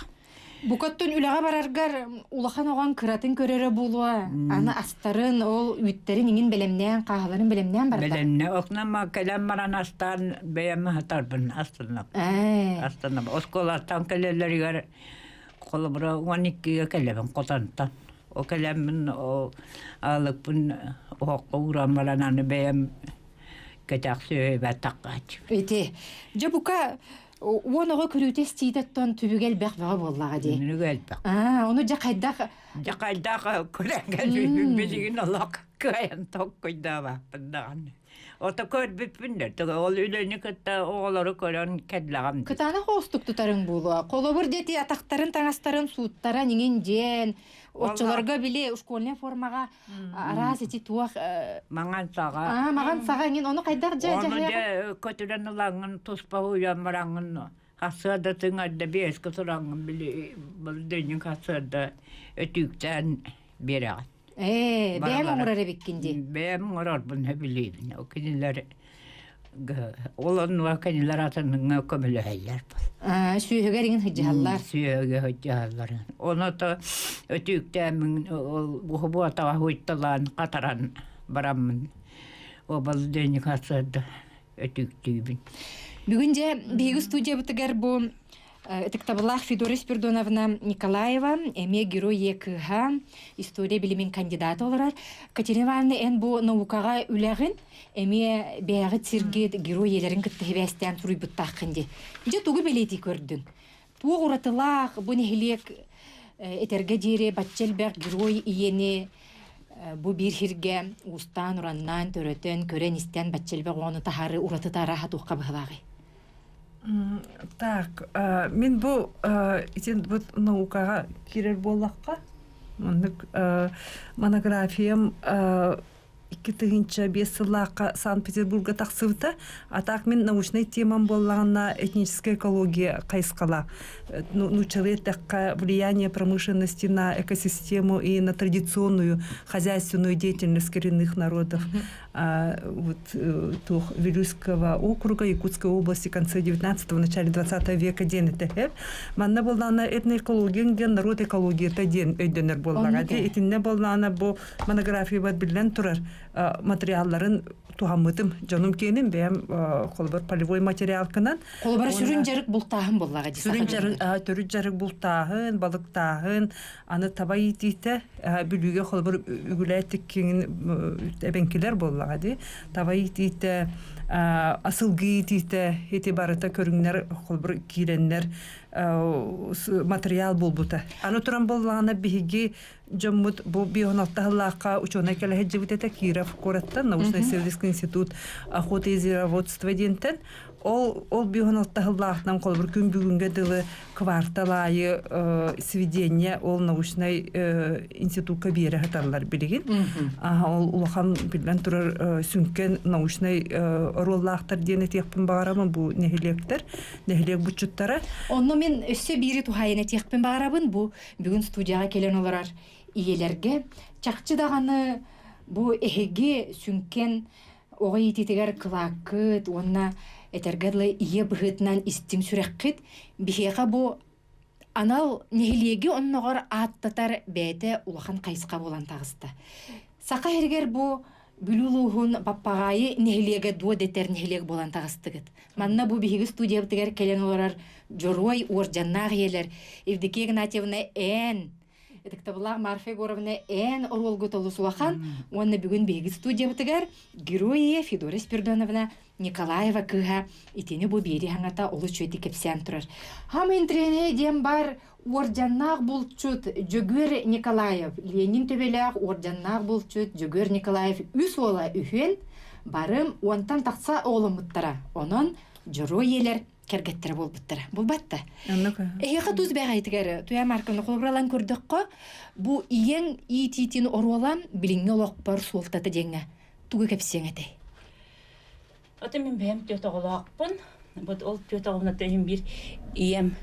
Букаттан үлэҕэ бараргар улахан оҕоҥ кыратын көрөрө буолуо. Аны астарын, ол үүттэрин иҥин бэлэмнээн, хааһыларын бэлэмнээн барда. Бэлэмнэ. Окнама кэлэн баран астаан бэйэм аһатарбын астынам. Астынам. Оскуолаттан кэлэллэригэр холобура 12-гэ кэлэбин хотонтон. О кэлэммин ол аалыкпын оһоххо ууран баран аны бэйэм кэтэх сүөһүбэр таххааччыбын. Ити. Дьэ бука уон оҕо көрүүтэ истиитэттэн түбүгэ элбэх бөҕө буоллаҕа дии. Түбүгэ элбэх. Аа, ону дьэ хайдах Дьэ хайдах көрөн кэлбиппин билигин олох кыайан толкуйдаабаппын даҕаны. Ото көрбүппүн да ол үлэни кытта оҕолору көрөн кэллэҕим. Кытаанах оҕустук тутарыҥ буолуо. Холобур дети атахтарын таҥастарын сууттаран иҥин дьиэн оччолорго били школьная формаҕа араас ити туох маҥан саҕа аа маҥан саҕа иҥин ону хайдах дьэ ону дьэ көтүрэн ылаҥҥын туспа уйан бараҥҥын хасыарда тыҥарда биэскэ тураҥҥын били дөнньүн хасыарда өтүүктээн биэрэҕин ээ бэйэм оҥорор эбиккин дии бэйэм оҥорорбун сөбүлүүбүн ол кинилэр. Ол оннугар кинилэр атыныҥҥа көмөлөһөллөр. Сүөһүгэр иҥин сылдьыһаллар. Сүөһүгэ сылдьыһаллар. Ону то өтүүктээммин ол буһубуотаҕа хуйталаан хатаран бараммын обалденник сарсыарда өтүүктүүбүн. Бүгүн дьэ биһиги студиябытыгар бу Ытыктабыллаах Федора Спиридоновна Николаева, эмиэ герой ийэ кыыһа, история билимин кандидата олорор. Катерина Ивановна, эн бу наукаҕа үлэҕин эмиэ бэйэҕит сиргит герой ийэлэрин кытта сибээстээн суруйбуттааххын дии. Дьэ тугу бэлиэтии көрдүҥ? Туох уратылаах бу нэһилиэк этэргэ диэри бачча элбэх герой ийэни бу биир сиргэ уустаан-ураннаан төрөтөн, көрөн-истэн бачча элбэх оҕону таһаарыы уратыта арааһа туохха быһылааҕый? Так, мин бу итин бу наукаҕа киирэр буоллахха, маннык монографиям 2005 сыллаахха Санкт-Петербурга тахсыбыта. А так мин научнай темам буоллаҕына этническая экология хайысхалаах. Нууччалыы эттэххэ влияние промышленности на экосистему и на традиционную хозяйственную деятельность коренных народов вот туох Вилюйского округа Якутской области конце 19-го, начале 20 века диэн этэ. Манна буоллаҕына этноэкология диэн народ экологията диэн өйдөнөр буоллаҕа. Итиннэ буоллаҕына бу монографиябар биллэн турар материалларын туһаммытым. Дьонум киэнин бэйэм холобур полевой материалкынан. Холобура сүрүн дьарык бултааһын буоллаҕа дии. Сүрүн дьарык төрүт дьарык бултааһын, балыктааһын, Аны таба иитиитэ Бүлүүгэ холобур үгүлээт киҥин эбэҥкилэр буоллаҕа дии. Таба иитиитэ, асылгы иитиитэ ити барыта көрүҥнэр холобур киирэннэр материал буолбута. Аны туран буоллаҕына биһиги дьоммут бу 56 сыллаахха учуонай кэлэ сылдьыбыт этэ Киров куораттан научно-исследовательский институт охоты и звероводства диэнтэн Ол ол биһон алтаһыллаахтан холобур күн бүгүҥҥэ дылы квартал аайы сведение ол научнай институкка биэрэ сыталлар билигин. Ол улахан биллэн турар сүҥкэн научнай оруоллаахтар диэн этиэхпин баҕарамын бу нэһилиэктэр, нэһилиэк буччуттара. Онно мин өссө биири туһаайан этиэхпин баҕарабын бу бүгүн студияҕа кэлэн олорор ийэлэргэ чахчы даҕаны бу эһиги сүҥкэн оҕо иитиитигэр кылааккыт уонна этэргэ дылы ийэ быһыытынан истиҥ сүрэххит биһиэхэ бу анал нэһилиэги онноҕор ааттатар бэйэтэ улахан хайысха буолан таҕыста. Саха сиригэр бу Бүлүү улууһун Баппаҕаайы нэһилиэгэ дуо дэтэр нэһилиэк буолан таҕыстыгыт. Манна бу биһиги студиябытыгар кэлэн олорор дьоруой уордьаннаах ийэлэр Евдокия Игнатьевна эн Ытыктабыллаах Марфа Егоровна эн оруолгут олус улахан уонна бүгүн биһиги студиябытыгар герой Федора Спиридоновна Николаева кыыһа итини бу биэри хаҥата олус үчүгэйдик кэпсээн турар. Хам интриэнэ диэн бар уордьаннаах булчут Дьөгүөр Николаев, Ленин төбөлөөх уордьаннаах булчут Дьөгүөр Николаев үс уола үһүөн барым уонтан тахса оҕоломмуттара. Онон дьоруой ийэлэр кэргэттэрэ буолбуттара. Булбатта. Эһиэхэ тус бэҕэйтигэр Туя Марковна холобуралан көрдөххө, бу ийэҥ иитиитин оруолан билиҥҥи олохпор суолтата диэҥҥэ тугу кэпсиэҥ этэй? Ото мин бэйэм түөрт оҕолоохпун. Вот ол түөрт оҕобун иһин биир ийэм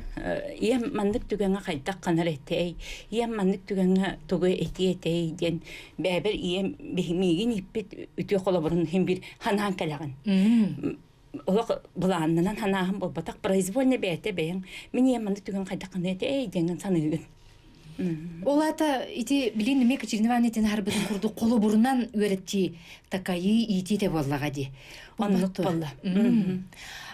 ийэм маннык түгэҥҥэ хайдах ханар этэй, ийэм маннык түгэҥҥэ тугу этиэ этэй диэн бэйэбэр ийэм миигин ииппит үтүө холобурун иһин биир ханаан кэлэҕин. Олох былааннанан санааһын буолбатах, произвольно бэйэтэ бэйэҥ мин ийэм маннык түгэн хайдах гыныа этэ эй диэҥҥин саныыгын. Ол аата ити билин эмиэ Екатерина Ивановна итини харбытын курдук холобурунан үөрэттии, такайыы, иитии да буоллаҕа дии. Оннук буолла.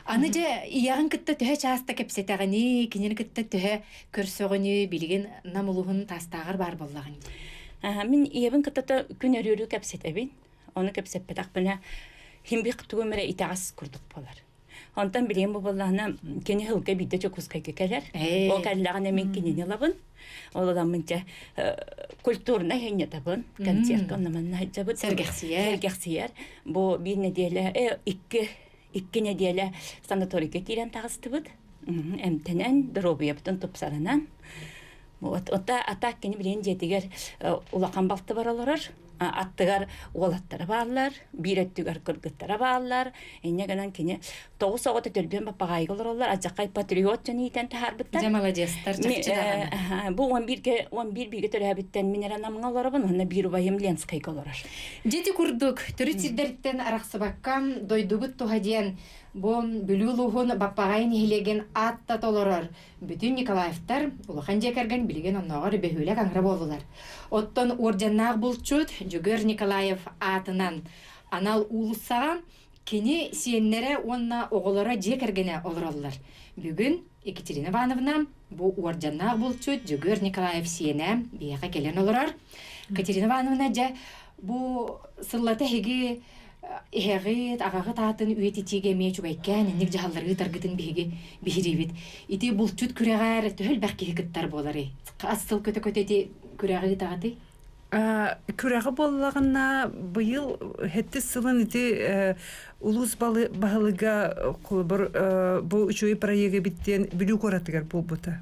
Аны дьэ ийэҕин кытта төһө чааста кэпсэтэҕиний, кинини кытта төһө көрсөҕүнүй, билигин Нам улууһун Таастааҕар баар буоллаҕыҥ дии. Мин ийэбин кытта күн өрүөрү кэпсэтэбин. Ону кэпсэппэтэхпинэ, химбих тугум эрэ итэҕэс курдук буолар. Онтон билигин бу буоллаҕына, кини сылга биирдэ Дьокуускайга кэлэр. Ол кэллэҕинэ мин кинини ылабын. Ол ыламмын дьэ культурнай хынньатабын. Концертка онно манна сылдьабыт. Сэргэхсийэр. Сэргэхсийэр. Бу биир нэдиэлэ, икки икки нэдиэлэ санаторийга киирэн таҕыстыбыт. Эмтэнэн, доруобуйабытын тупсарынан. Вот, ота атак кини билигин дьиэтигэр улахан балты бар олорор. Аттыгар уолаттара бааллар, биир өттүгэр кыргыттара бааллар. Инньэ гынан кини тоҕус оҕото төрдүөн баппаҕаайга олороллор. Алдьархай патриот дьон иитэн таһаарбыттар. Дьэ маладьыастар, чахчы даҕаны. Бу 11-ге 11 бииргэ төрөөбүттэн мин эрэ Намҥа олоробун, уонна биир убайым Ленскэйгэ олорор. Дьити курдук төрүт сирдэриттэн арахсыбакка дойдубут туһа диэн бу Бүлүү улууһун Баппаҕай нэһилиэгин аатта толорор Бүтүн Николаевтар улахан дьиэ кэргэн билигин оннооҕор бөһүөлэк аҥара буоллулар. Оттон уордьаннаах булчут Дьөгүөр Николаев аатынан анал уулуссаҕа кини сиэннэрэ уонна оҕолоро дьиэ кэргэнэ олороллор. Бүгүн Екатерина Ивановна бу уордьаннаах булчут Дьөгүөр Николаев сиэнэ биһиэхэ кэлэн олорор. Екатерина Ивановна дьэ бу сыллата эһиги Эһэҕит, аҕаҕыт аатын үйэтитиигэ эмиэ үчүгэйкээн инник дьаһаллары ыытаргытын биһиги биһириибит. Ити булчут күрэҕэр төһө элбэх киһи кыттар буоларый? Хас сыл көтө-көтө ити күрэҕи ыытаҕытый? Күрэҕи буоллаҕына быйыл сэттис сылын ити улуус баһылыга холобур бу үчүгэй проегы биттиэн Бүлүү куоратыгар буолбута.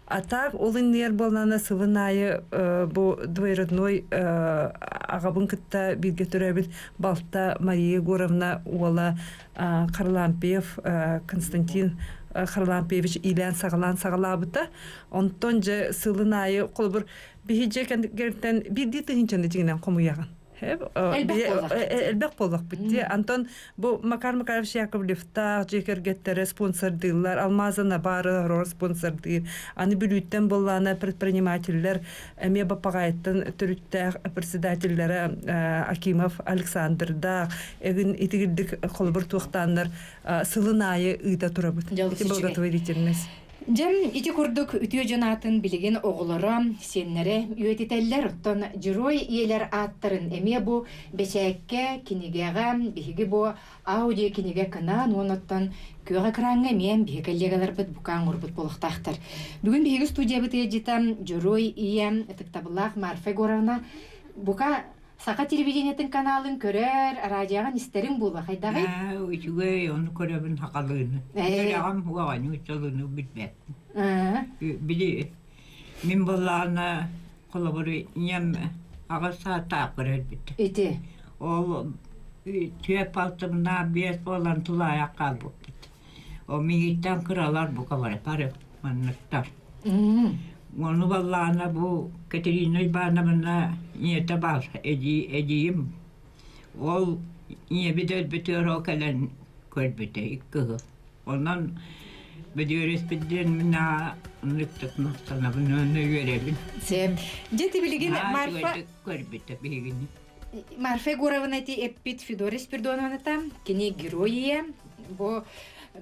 А так ол иннигэр буоллаҕына сылын аайы бу двоюродной аҕабын кытта бииргэ төрөөбүт балта Мария Егоровна уола Харлампьев Константин Харлампьевич иилээн-саҕалаан саҕалаабыта. Онтон дьэ сылын аайы холобур биһи дьиэ кэргэнтэн биирдии тыһыынчаны дьиҥинэн хомуйаҕын. Элбэх буоллахпыт дии. Антон бу Макар Макарович Яковлевтаах дьиэ кэргэттэрэ спонсордыыллар, Алмаза Набара спонсордыыр. Аны Бүлүүттэн буоллаана предпринимателлэр эмиэ Баппаҕайыттан төрүттээх председателлэрэ Акимов Александрдаах эгин итигирдик холобур туохтааннар сылын аайы ыыта турабыт. Ити благотворительность. Дьэм ити курдук үтүө дьон аатын билигин оҕолоро, сиэннэрэ үйэтитэллэр. Оттон дьоруой ийэлэр ааттарын эмиэ бу бэчээккэ, кинигэҕэ, биһиги бу аудио кинигэ кынаан уонна оттон күөх экраҥҥа эмиэ биһиги коллегаларбыт букаан оҥорбут буолуохтаахтар. Бүгүн биһиги студиябыт ыалдьыта дьоруой ийэ ытыктабыллаах Марфа Егоровна бука Саха телевидениетын каналын көрөр, радиоҕын истэриҥ буолуо хайдаҕый? Ээ, үчүгэй, ону көрөбүн сахалыыны. Үөрэҕим уоҕанньу уччалыыны билбэппин. Били мин буоллаҕына холобур ийэм аҕыс саастаахпар өлбүтэ. Ити. Ол түөрт балтыбынаан биэс буолан тулаайах хаалбыппыт. Ол миигиттэн кыралар бука бары бары манныктар. Ону баллаана бу Катерина Ивановна ийэтэ баар эдьиийим. Ол ийэбит өлбүтүгэр ол кэлэн көрбүтэ икки ыһы. Онон Бөдүөрүспүт диэн мин аа ынныктык махтанабын уонна үөрэбин. Сем. Дьэ ти билигин Марфа көрбүтэ биһигини. Марфа Егоровна ити эппит Федора Спиридоновната кини герой ийэ. Бу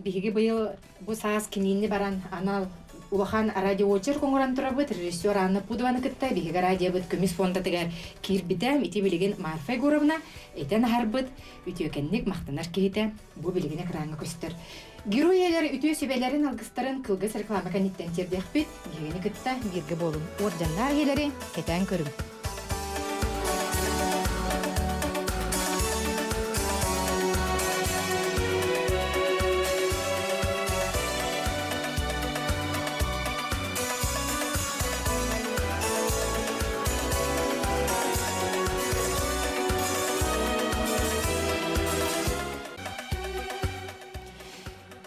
биһиги быйыл бу саас кинини баран анал улахан радиоочерк оҥорон турабыт режиссер Анна Пудованы кытта биһиги радиобыт көмүс фондатыгар киирбитэ. Ити билигин Марфа Егоровна этэн аһарбыт үтүөкэнник махтанар киһитэ бу билигин экраҥҥа көстөр. Герой ийэлэр үтүө сүбэлэрин алгыстарын кылгас реклама кэнниттэн тиэрдиэхпит. Биһигини кытта бииргэ буолуҥ. Уордьаннаах ийэлэри кэтээн көрүҥ.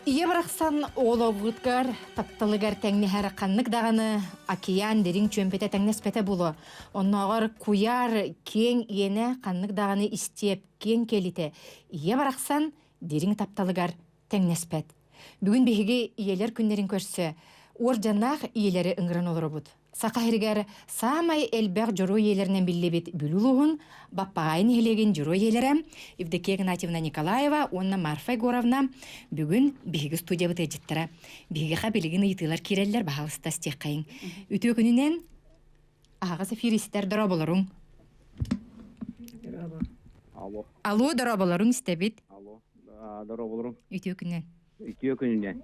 Ийэ барахсан оҕолоргутгар тапталыгар тэҥнэһэр ханнык даҕаны океан дириҥ чүөмпэтэ тэҥнэспэтэ буолуо. Оннооҕор куйаар киэҥ иэнэ ханнык даҕаны истиэп киэҥ кэлитэ ийэ барахсан дириҥ тапталыгар тэҥнэспэт. Бүгүн биһиги ийэлэр күннэрин көрсө уордьаннаах ийэлэри ыҥыран олоробут. Саха сиригэр саамай элбэх дьоруой ийэлэринэн биллибит Бүлүү улууһун Баппаҕаайы нэһилиэгин дьоруой ийэлэрэ Евдокия Игнатьевна Николаева уонна Марфа Егоровна бүгүн биһиги студиябыт ыалдьыттара. Биһигиэхэ билигин ыйытыылар киирэллэр, баһаалыста истиэххэйиҥ. Үтүө күнүнэн аһаҕас эфир истэр дорооболоруҥ. Алло. Алло, дорооболоруҥ истэбит. Алло, дорооболоруҥ. Үтүө күнүнэн. Үтүө күнүнэн.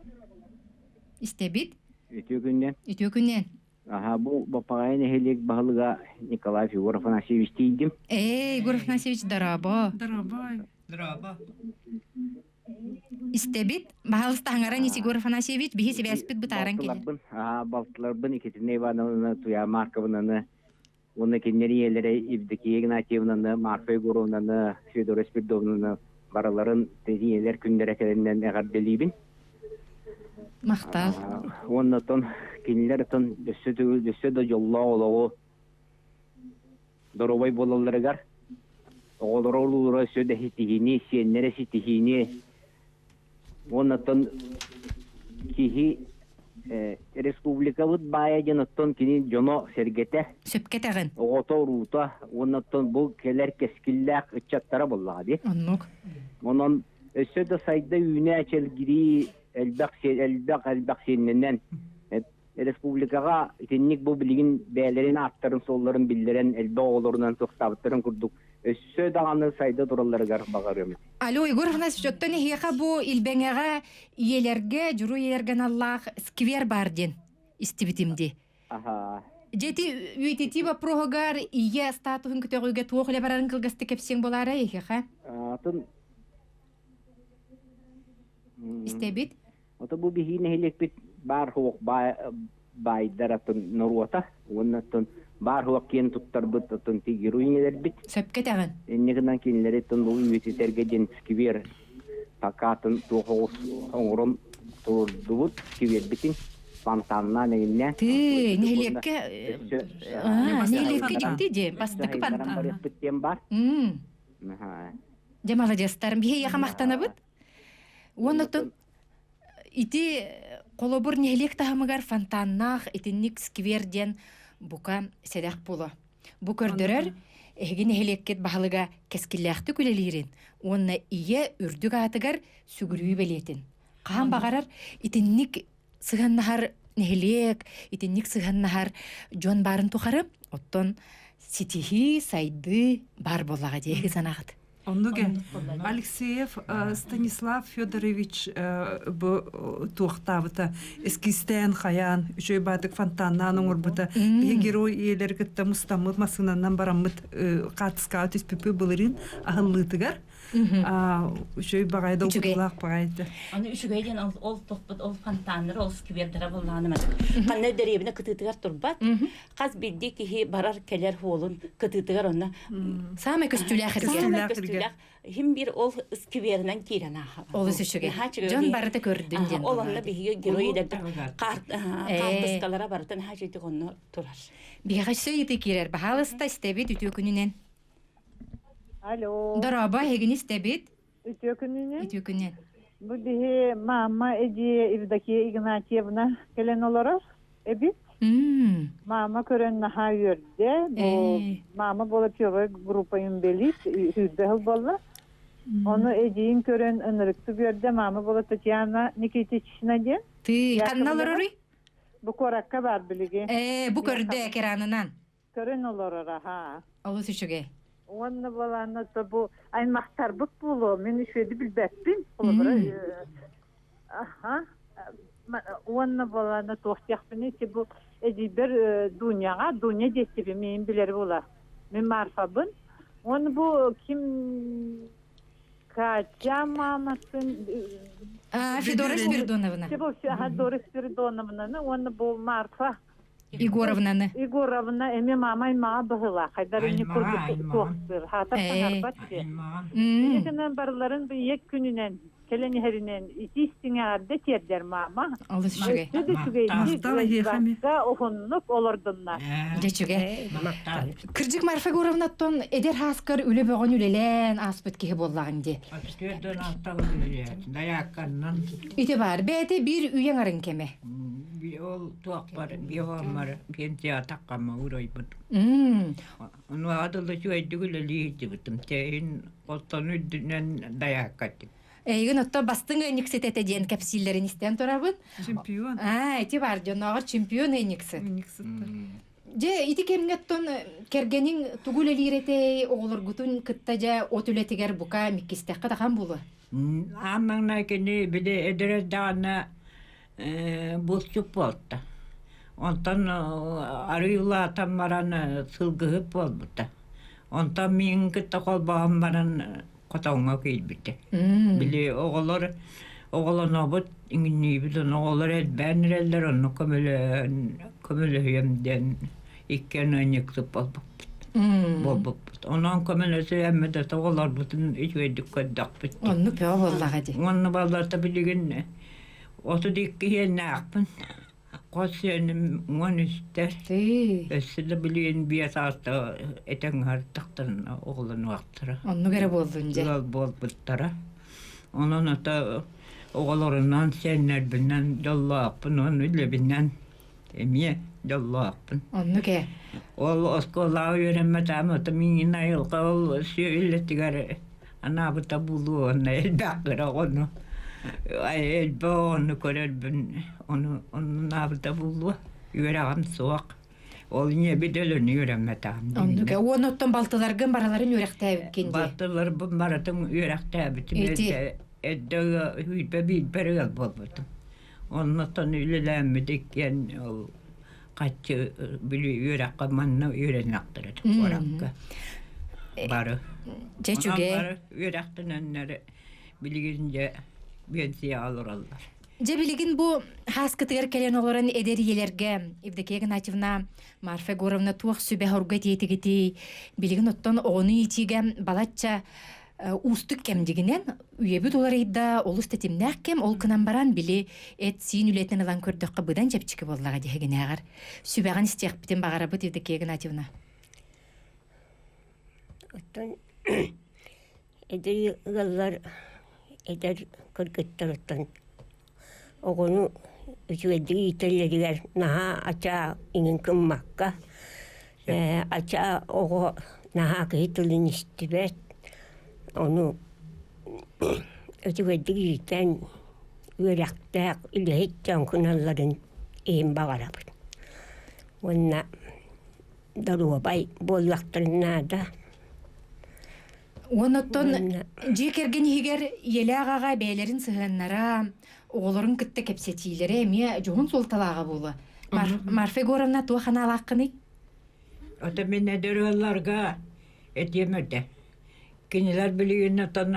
Истэбит. Үтүө күнүнэн. Үтүө күнүнэн. Аха, бу Баппаҕайы нэһилиэк баһылыга Николай Егор Афанасьевич тиийдим. Ээ, Егор Афанасьевич, дорообо. Дорообо. Дорообо. Истэбит. Баһалыста хаҥаран Егор Афанасьевич, биһи сибээспит бытааран кэлэр. Балтыларбын, аха, балтыларбын Екатерина Ивановна Туя Марковнаны. Уонна кинилэр ийэлэрэ Евдокия Игнатьевнаны, Марфа Егоровнаны, Федора Спиридоновнаны барыларын ийэлэр күннэрэ кэлэннэн эҕэрдэлиибин. Махтал. Уонна оттон кинилэр оттон өссө өссө да дьоллоох олоҕу доруобай буолалларыгар оҕолоро олуулара өссө да ситиһиини, сиэннэрэ ситиһиини уонна оттон киһи республикабыт баайа диэн оттон кини дьоно-сэргэтэ Сөпкө этэҕин. оҕото-уруута уонна оттон бу кэлэр кэскиллээх ыччаттара буоллаҕа дии. Оннук. Онон өссө да сайда үүнэ чэлгирии элбэх элбэх элбэх сиэннэнэн республикаҕа итинник бу билигин бэйэлэрин ааттарын-суолларын биллэрэн элбэх оҕолорунан туохтаабыттарын курдук өссө даҕаны сайда туралларыгар баҕарыам. Алло, Егор Афанасьевич, оттон эһиэхэ бу Илбэҥэҕэ ийэлэргэ, дьуру ийэлэргэ аналлаах сквер баар диэн истибитим дии. Аха. Дьэти үйэтитии боппуруоһугар ийэ статуһун көтөҕүүгэ туох үлэ барарын кылгастык кэпсиэҥ буолаарай эһиэхэ? Атын Истэбит. Ото бу биһии нэһилиэкпит баар суох баайдар атын норуота уонна оттон баар суох киэн туттарбыт оттон тигиру ийэлэрбит. Сөпкө этэҕин. Инньэ гынан кинилэри оттон бу үйэтитэргэ диэн сквер такаатын туох оҕус оҥорон туруордубут сквербитин фонтаннаан эҥиннээн. Тыы, нэһилиэккэ нэһилиэккэ дьикти дии, бастакы фонтан. Барыахпыт диэн баар. Дьэ маладьыастар, биһиэхэ махтанабыт. Уонна оттон ити холобур нэһилиэк таһымыгар фонтаннаах итинник сквер диэн бука сэдэх буолуо. Бу көрдөрөр эһиги нэһилиэккит баһылыга кэскиллээхтик үлэлиирин уонна ийэ үрдүк аатыгар сүгүрүйүү бэлиэтин. Хаһан баҕарар итинник сыһыаннаһар нэһилиэк, итинник сыһыаннаһар дьон баарын тухары оттон ситиһии, сайдыы баар буоллаҕа дии эһиги санааҕыт. Оннук Алексеев Станислав Федорович бу туохтаабыта эскизтээн хайаан үчүгэй баатык фонтаннаан оҥорбута биһи герой ийэлэри кытта мустаммыт массыынанан бараммыт хаартыскаҕа түспүппүт былырыын аһыллыытыгар үчүгэй баҕайы долгутуулаах баҕайы этэ. Аны үчүгэй диэн ол тохпут ол фонтаннары ол сквердара буллаҕына ханна дэриэбинэ кытыытыгар турбат хас биирдии киһи барар кэлэр хуолун кытыытыгар онно саамай көстүүлээх саамай көстүүлээх хим бир ол скверинэн киирэн ааха олус үчүгэй дьон барыта көрдүн диэн ол онно биһиги герой идэрбит хаартыскалара барытын хаачыйтык онно турар биһиэхэ өссө ыйытыы киирэр баһаалыста истэбит үтүө күнүнэн Алло. Дорообо, эһигини истэбит. Үтүө күнүнэн. Үтүө күнүнэн. Бу биһи мама эдьиийэ Евдокия Игнатьевна кэлэн олорор эбит. Мама көрөн наһаа үөрдэ. Бу мама буола первая группа инбэлиит сүүрбэ сыл буолла. Ону эдьиийин көрөн ынырыктык үөрдэ. Мама буола Татьяна Никитична диэн. Ты ханна олороруй? Бу куоракка бар билиги. Ээ, бу көрдө экранынан. Көрөн олорор аһаа. Олус үчүгэй. Уонна балаанна бу аймахтарбыт буолуо, мин үчүгэйди билбэппин. Холобура, аха. Уонна балаанна туох диэхпиний бу эдьиийбэр Дуняҕа, Дуня диэччибин миин билэр буола. Мин Марфабын. Уонна бу ким Катя мааматын Федора Спиридоновна. Федора Спиридоновнаны уонна бу Марфа Егоровнаны. Егоровна эми мама аймаҕа быһыылаах хайдар ини курдук туохтуур хаатар саҥарбат дии. Итинэн барыларын ийэ күнүнэн кэлэн иһэринэн итии истиҥэҕэрдэ тиэрдэр мама. Олус үчүгэй. Өссө үчүгэй уһуннук олордуннар. Дьэ үчүгэй. Кырдьык Марфа Егоровнаттан эдэр хааскар үлэ бөҕөн үлэлээн ааспыт киһи буоллаҕыҥ дии. Ити баар бэйэтэ биир үйэҥ арын кэмэ. Ол туохпар биоһоммор пенсия таххамма уурайбыт. Ону адылы үчүгэйдик үлэлии сылдьыбытым. Чэйин оттон үрдүнэн дайааккатым. Эйигин отто бастыҥ ыанньыксыт этэ диэн кэпсииллэрин истэн турабын. Чемпион. Аа, ити бар дьоннооҕор чемпион ыанньыксыт. Ыанньыксыттар. Дьэ, ити кэмҥэ оттон кэргэниҥ тугу үлэлиир этэй, оҕолоргутун кытта дьэ от үлэтигэр бука миккистэххэ тахан буолуо? Аан маҥнай кини били эдэр эрдэҕинэ булчут буолта. Онтон арыый улаатан баран сылгыһыт буолбута. Онтон миигин кытта холбоһон баран хотоҥҥо киирбитэ. Били оҕолор оҕолонобут, иҥниибит, ону оҕолор элбээн эрэллэр, онно көмөлөһөн көмөлөһүөм диэн. Иккиэн ыанньыксыт буолбуппут. Буолбуппут. Онон көмөлөсүһэммит да оҕолорбутун үчүгэйдик көрдөхпүт. Оннук бөҕө буоллаҕа дии. Уонна балларта билигин 32 иэннээхпин. Хос сиэним 13-тэр. Өссө да билигин биэс аата этэҥ аһартахтарына оҕолонуохтара. Оннук эрэ буоллун дьэ. Ыал буолбуттара. Онон ата оҕолорунан, сиэннэрбинэн дьоллоохпун, уонна үлэбинэн эмиэ дьоллоохпун. Оннук ээ. Ол оскуолаҕа үөрэммэтэҕим, ото миигин айылҕа ол сүөһүлэтигэр анаабыта буолуо уонна элбэх кыра оҕону элбэх оҕону көрөрбүн ону анаабыта буолуо үөрэҕим суох. Ол ийэбит өлөнү үөрэммэтэҕим. Оннук ээ. Уонна оттон балтыларгын барыларын үөрэхтээбиккин дии. Балтыларбын барытын үөрэхтээбитим. Ити. Эрдэ эрдэ биирбэр ыал буолбутум. Оннуттан үлэлээммит иккиэн ол хаччы били үөрэххэ манна үөрэннэхтэрэ куоракка бары. Дьэ үчүгэй. Бары үөрэхтэнэннэр билигин дьэ биэнсийэҕэ олороллор. Дьэ билигин бу хааскытыгар кэлэн олорон эдэр ийэлэргэ Евдокия Игнатьевна, Марфа Егоровна туох сүбэ-соргу этиэтигитий? Билигин оттон оҕону иитиигэ балачча уустук кэм дигинэн үйэбит уларыйда, олус тэтимнээх кэм, ол гынан баран били эт-сиин үлэтин ылан көрдөххө быдан чэпчэки буоллаҕа диһигинээҕэр. Сүбэҕин истиэхпитин баҕарабыт Евдокия Игнатьевна. Оттон эдэр ыаллар эдэр кыргыттарыттан оҕону үчүгэйдик иитэллэригэр наһаа ачаа иҥин гыммакка ачаа оҕо наһаа киһи тылын истибэт ону үчүгэйдик иитэн үөрэхтээх үлэһит дьон гыналларын иһин баҕарабын уонна доруобай буоллахтарын наада. Оннуттан дьиэ кэргэн иһигэр ийэлээх аҕа бэйэлэрин сыһыаннара, оҕолорун кытта кэпсэтиилэрэ эмиэ дьоһун суолталааҕа буолуо. Марфа Егоровна туох анаалааххыный? Ото мин эдэр ыалларга этиэм этэ. Кинилэр билигин отон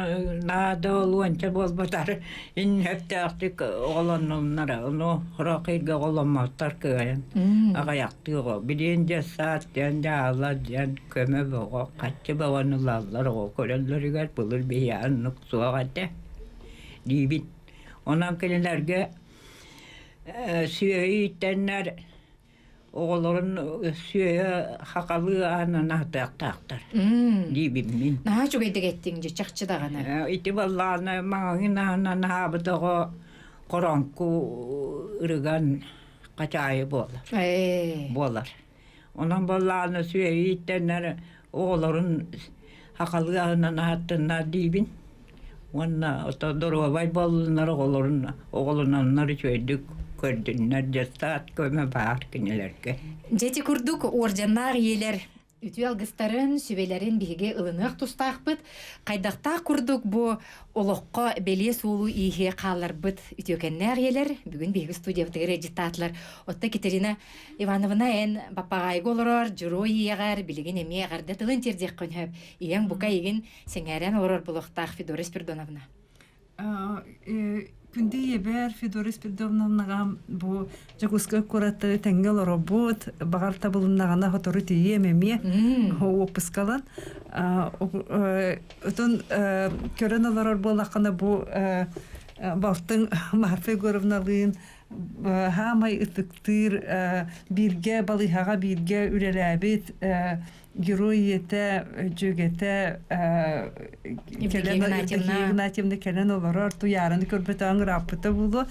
наада олуонча буолбатар иннэптээхтик оҕолоннуллар. Ону сорох ыйга оҕоломмоттор кыайан аҕыйахтыы оҕо. Билигин дьэ саат диэн дьаалар диэн көмө бөҕө, хаччы бөҕөнү ылаллар оҕо көрөллөрүгэр былыр биһиэхэ оннук суох этэ диибин. Онон кинилэргэ сүөһү ииттэннэр оҕолорун сүөһү хахалыы аанын аһатыахтаахтар диибин мин. Наһаа үчүгэйдик эттиҥ дьэ чахчы даҕаны. Ити баллааны маҥаһын аһынан аһаабыт оҕо хороҥку ырыган хачаайы буолар. Буолар. Онон баллааны сүөһү ииттэннэр оҕолорун хахалыы аһынан аһаттыннар диибин. Уонна ото доруобай буоллуннар оҕолорун оҕолононнор үчүгэйдик көрдүннэр дьыссаат көмө баар кинилэргэ. Дьэ ити курдук уордьаннаах ийэлэр үтүө алгыстарын, сүбэлэрин биһиги ылыныах тустаахпыт. Хайдахтаах курдук бу олоххо бэлиэ суолу ииһи хаалларбыт үтүөкэннээх ийэлэр бүгүн биһиги студиябытыгар ыалдьыттаатылар. Отто Екатерина Ивановна эн Баппаҕаайга олорор дьоруой ийэҕэр билигин эмиэ эҕэрдэ тылын тиэрдиэххин сөп. Ийэҥ бука эйигин сэҥээрэн олорор буолуохтаах Федора Спиридоновна. Күндү ийэбэр Федора Спиридоновнаҕа бу Дьокуускай куораты тэҥҥэ олоробут, баҕар табылыннаҕына сотору тиийиэм эмиэ уоппускалан. Отон көрөн олорор буоллаххына бу балтыҥ Марфа Егоровналыын хаамай ытыктыыр бииргэ балыыһаҕа бииргэ үлэлээбит герой ийэтэ дьүөгэтэ кэлэн Игнатьевна кэлэн олорор туйаараны көрбөтөҕүн ырааппыта буолуо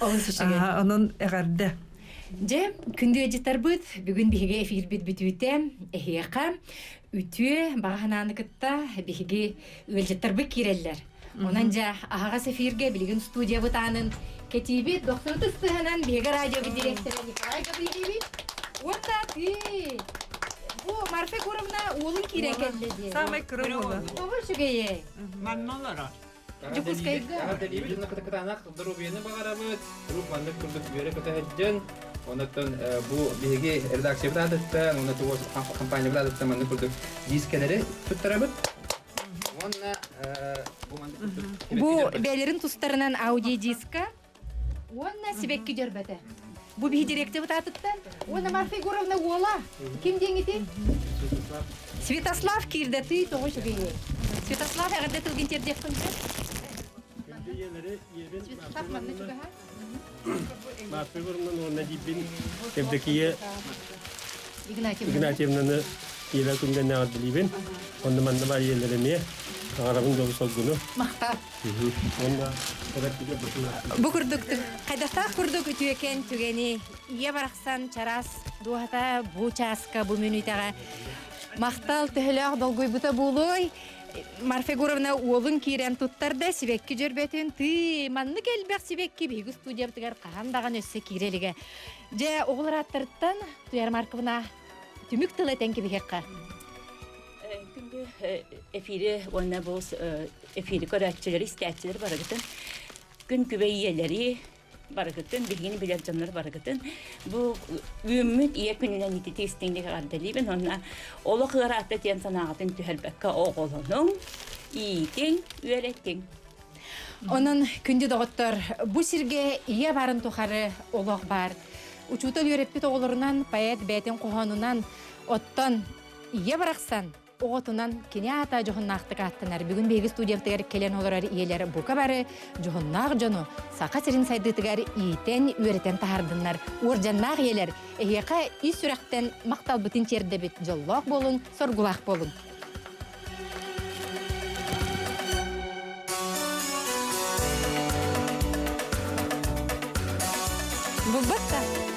онон эҕэрдэ Дьэ, күндү ыалдьыттарбыт, бүгүн биһиги эфирбит бүтүүтэ эһиэхэ үтүө баҕа санааны кытта биһиги ыалдьыттарбыт киирэллэр. Онон дьэ, аһаҕас эфиргэ билигин студиябыт аанын кэтиибит дохсун тыстыһанан биһиги радиобыт директора Николай Гаврильевич уонна тыы бу Марфа Егоровна уолун киирэн кэллэ дии. Самай кыра уола. Тоҕо үчүгэйэй? Манна олорор. Дьокуускайга. Эҕэрдэлиибит уонна кытаанах доруобуйаны баҕарабыт. Куруук маннык курдук үөрэ көтө сылдьан. Онон бу биһиги редакциябыт аатыттан уонна компаниябыт аатыттан маннык курдук дискэлэри туттарабыт. Уонна бу маннык курдук Бу бэйэлэрин тустарынан аудиодиска уонна сибэкки дьөрбөтө. Бу биһи дирекция бытаатыттан. Уонна Марфа Егоровна уола. Ким диэҥити? Святослав киирдэ тыы тоҕо үчүгэйи. Святослав эҕэрдэ тылгын тиэрдиэххин сөп. Святослав манна чугаһа. Марфа Егоровна уонна диибин Евдокия Игнатьевна. Игнатьевнаны иэлэ күнгэннээҕэр билиибин. Онно манна бар иэлэр эмиэ. Аҕарабын дьолу солгуну. Махтал. Уонна эбэрдигэ бутуна. Бу курдук хайдахтаах курдук үтүөкэн түгэни ийэ барахсан чараас дууһата бу чааска бу мүнүүтэҕэ махтал төһөлөөх долгуйбута буолуой Марфа Егоровна уолун киирэн туттарда сибэкки дьөрбөтүн тыы маннык элбэх сибэкки биһиги студиябытыгар хаһан даҕаны өссө киирэ илигэ дьэ оҕолор ааттарыттан Туяра Марковна түмүк тыл этэн кэбиһиэххэ Күндү эфири уонна бу эфири көрөөччүлэри, истээччилэри барыгытын күн күбэй ийэлэри барыгытын биһигини билэр дьоннор барыгытын бу үүммүт ийэ күнүнэн итити истиҥник эҕэрдэлиибин уонна олох ыараатта диэн санааҕытын түһэрбэккэ оҕолонуҥ, иитиҥ, үөрэтиҥ. Онон күндү доҕоттор, бу сиргэ ийэ баарын тухары олох баар. Учуутал үөрэппит оҕолорунан, поэт бэйэтин хоһоонунан, оттон ийэ барахсан оҕотунан кини аата дьоһуннаахтык ааттанар. Бүгүн биһиги студиябытыгар кэлэн олорор ийэлэр бука бары дьоһуннаах дьону Саха сирин сайдыытыгар иитэн, үөрэтэн таһаардыннар. Уордьаннаах ийэлэр, эһиэхэ ис сүрэхтэн махталбытын тиэрдэбит. Дьоллоох буолуҥ, соргулаах буолуҥ. Булбат да.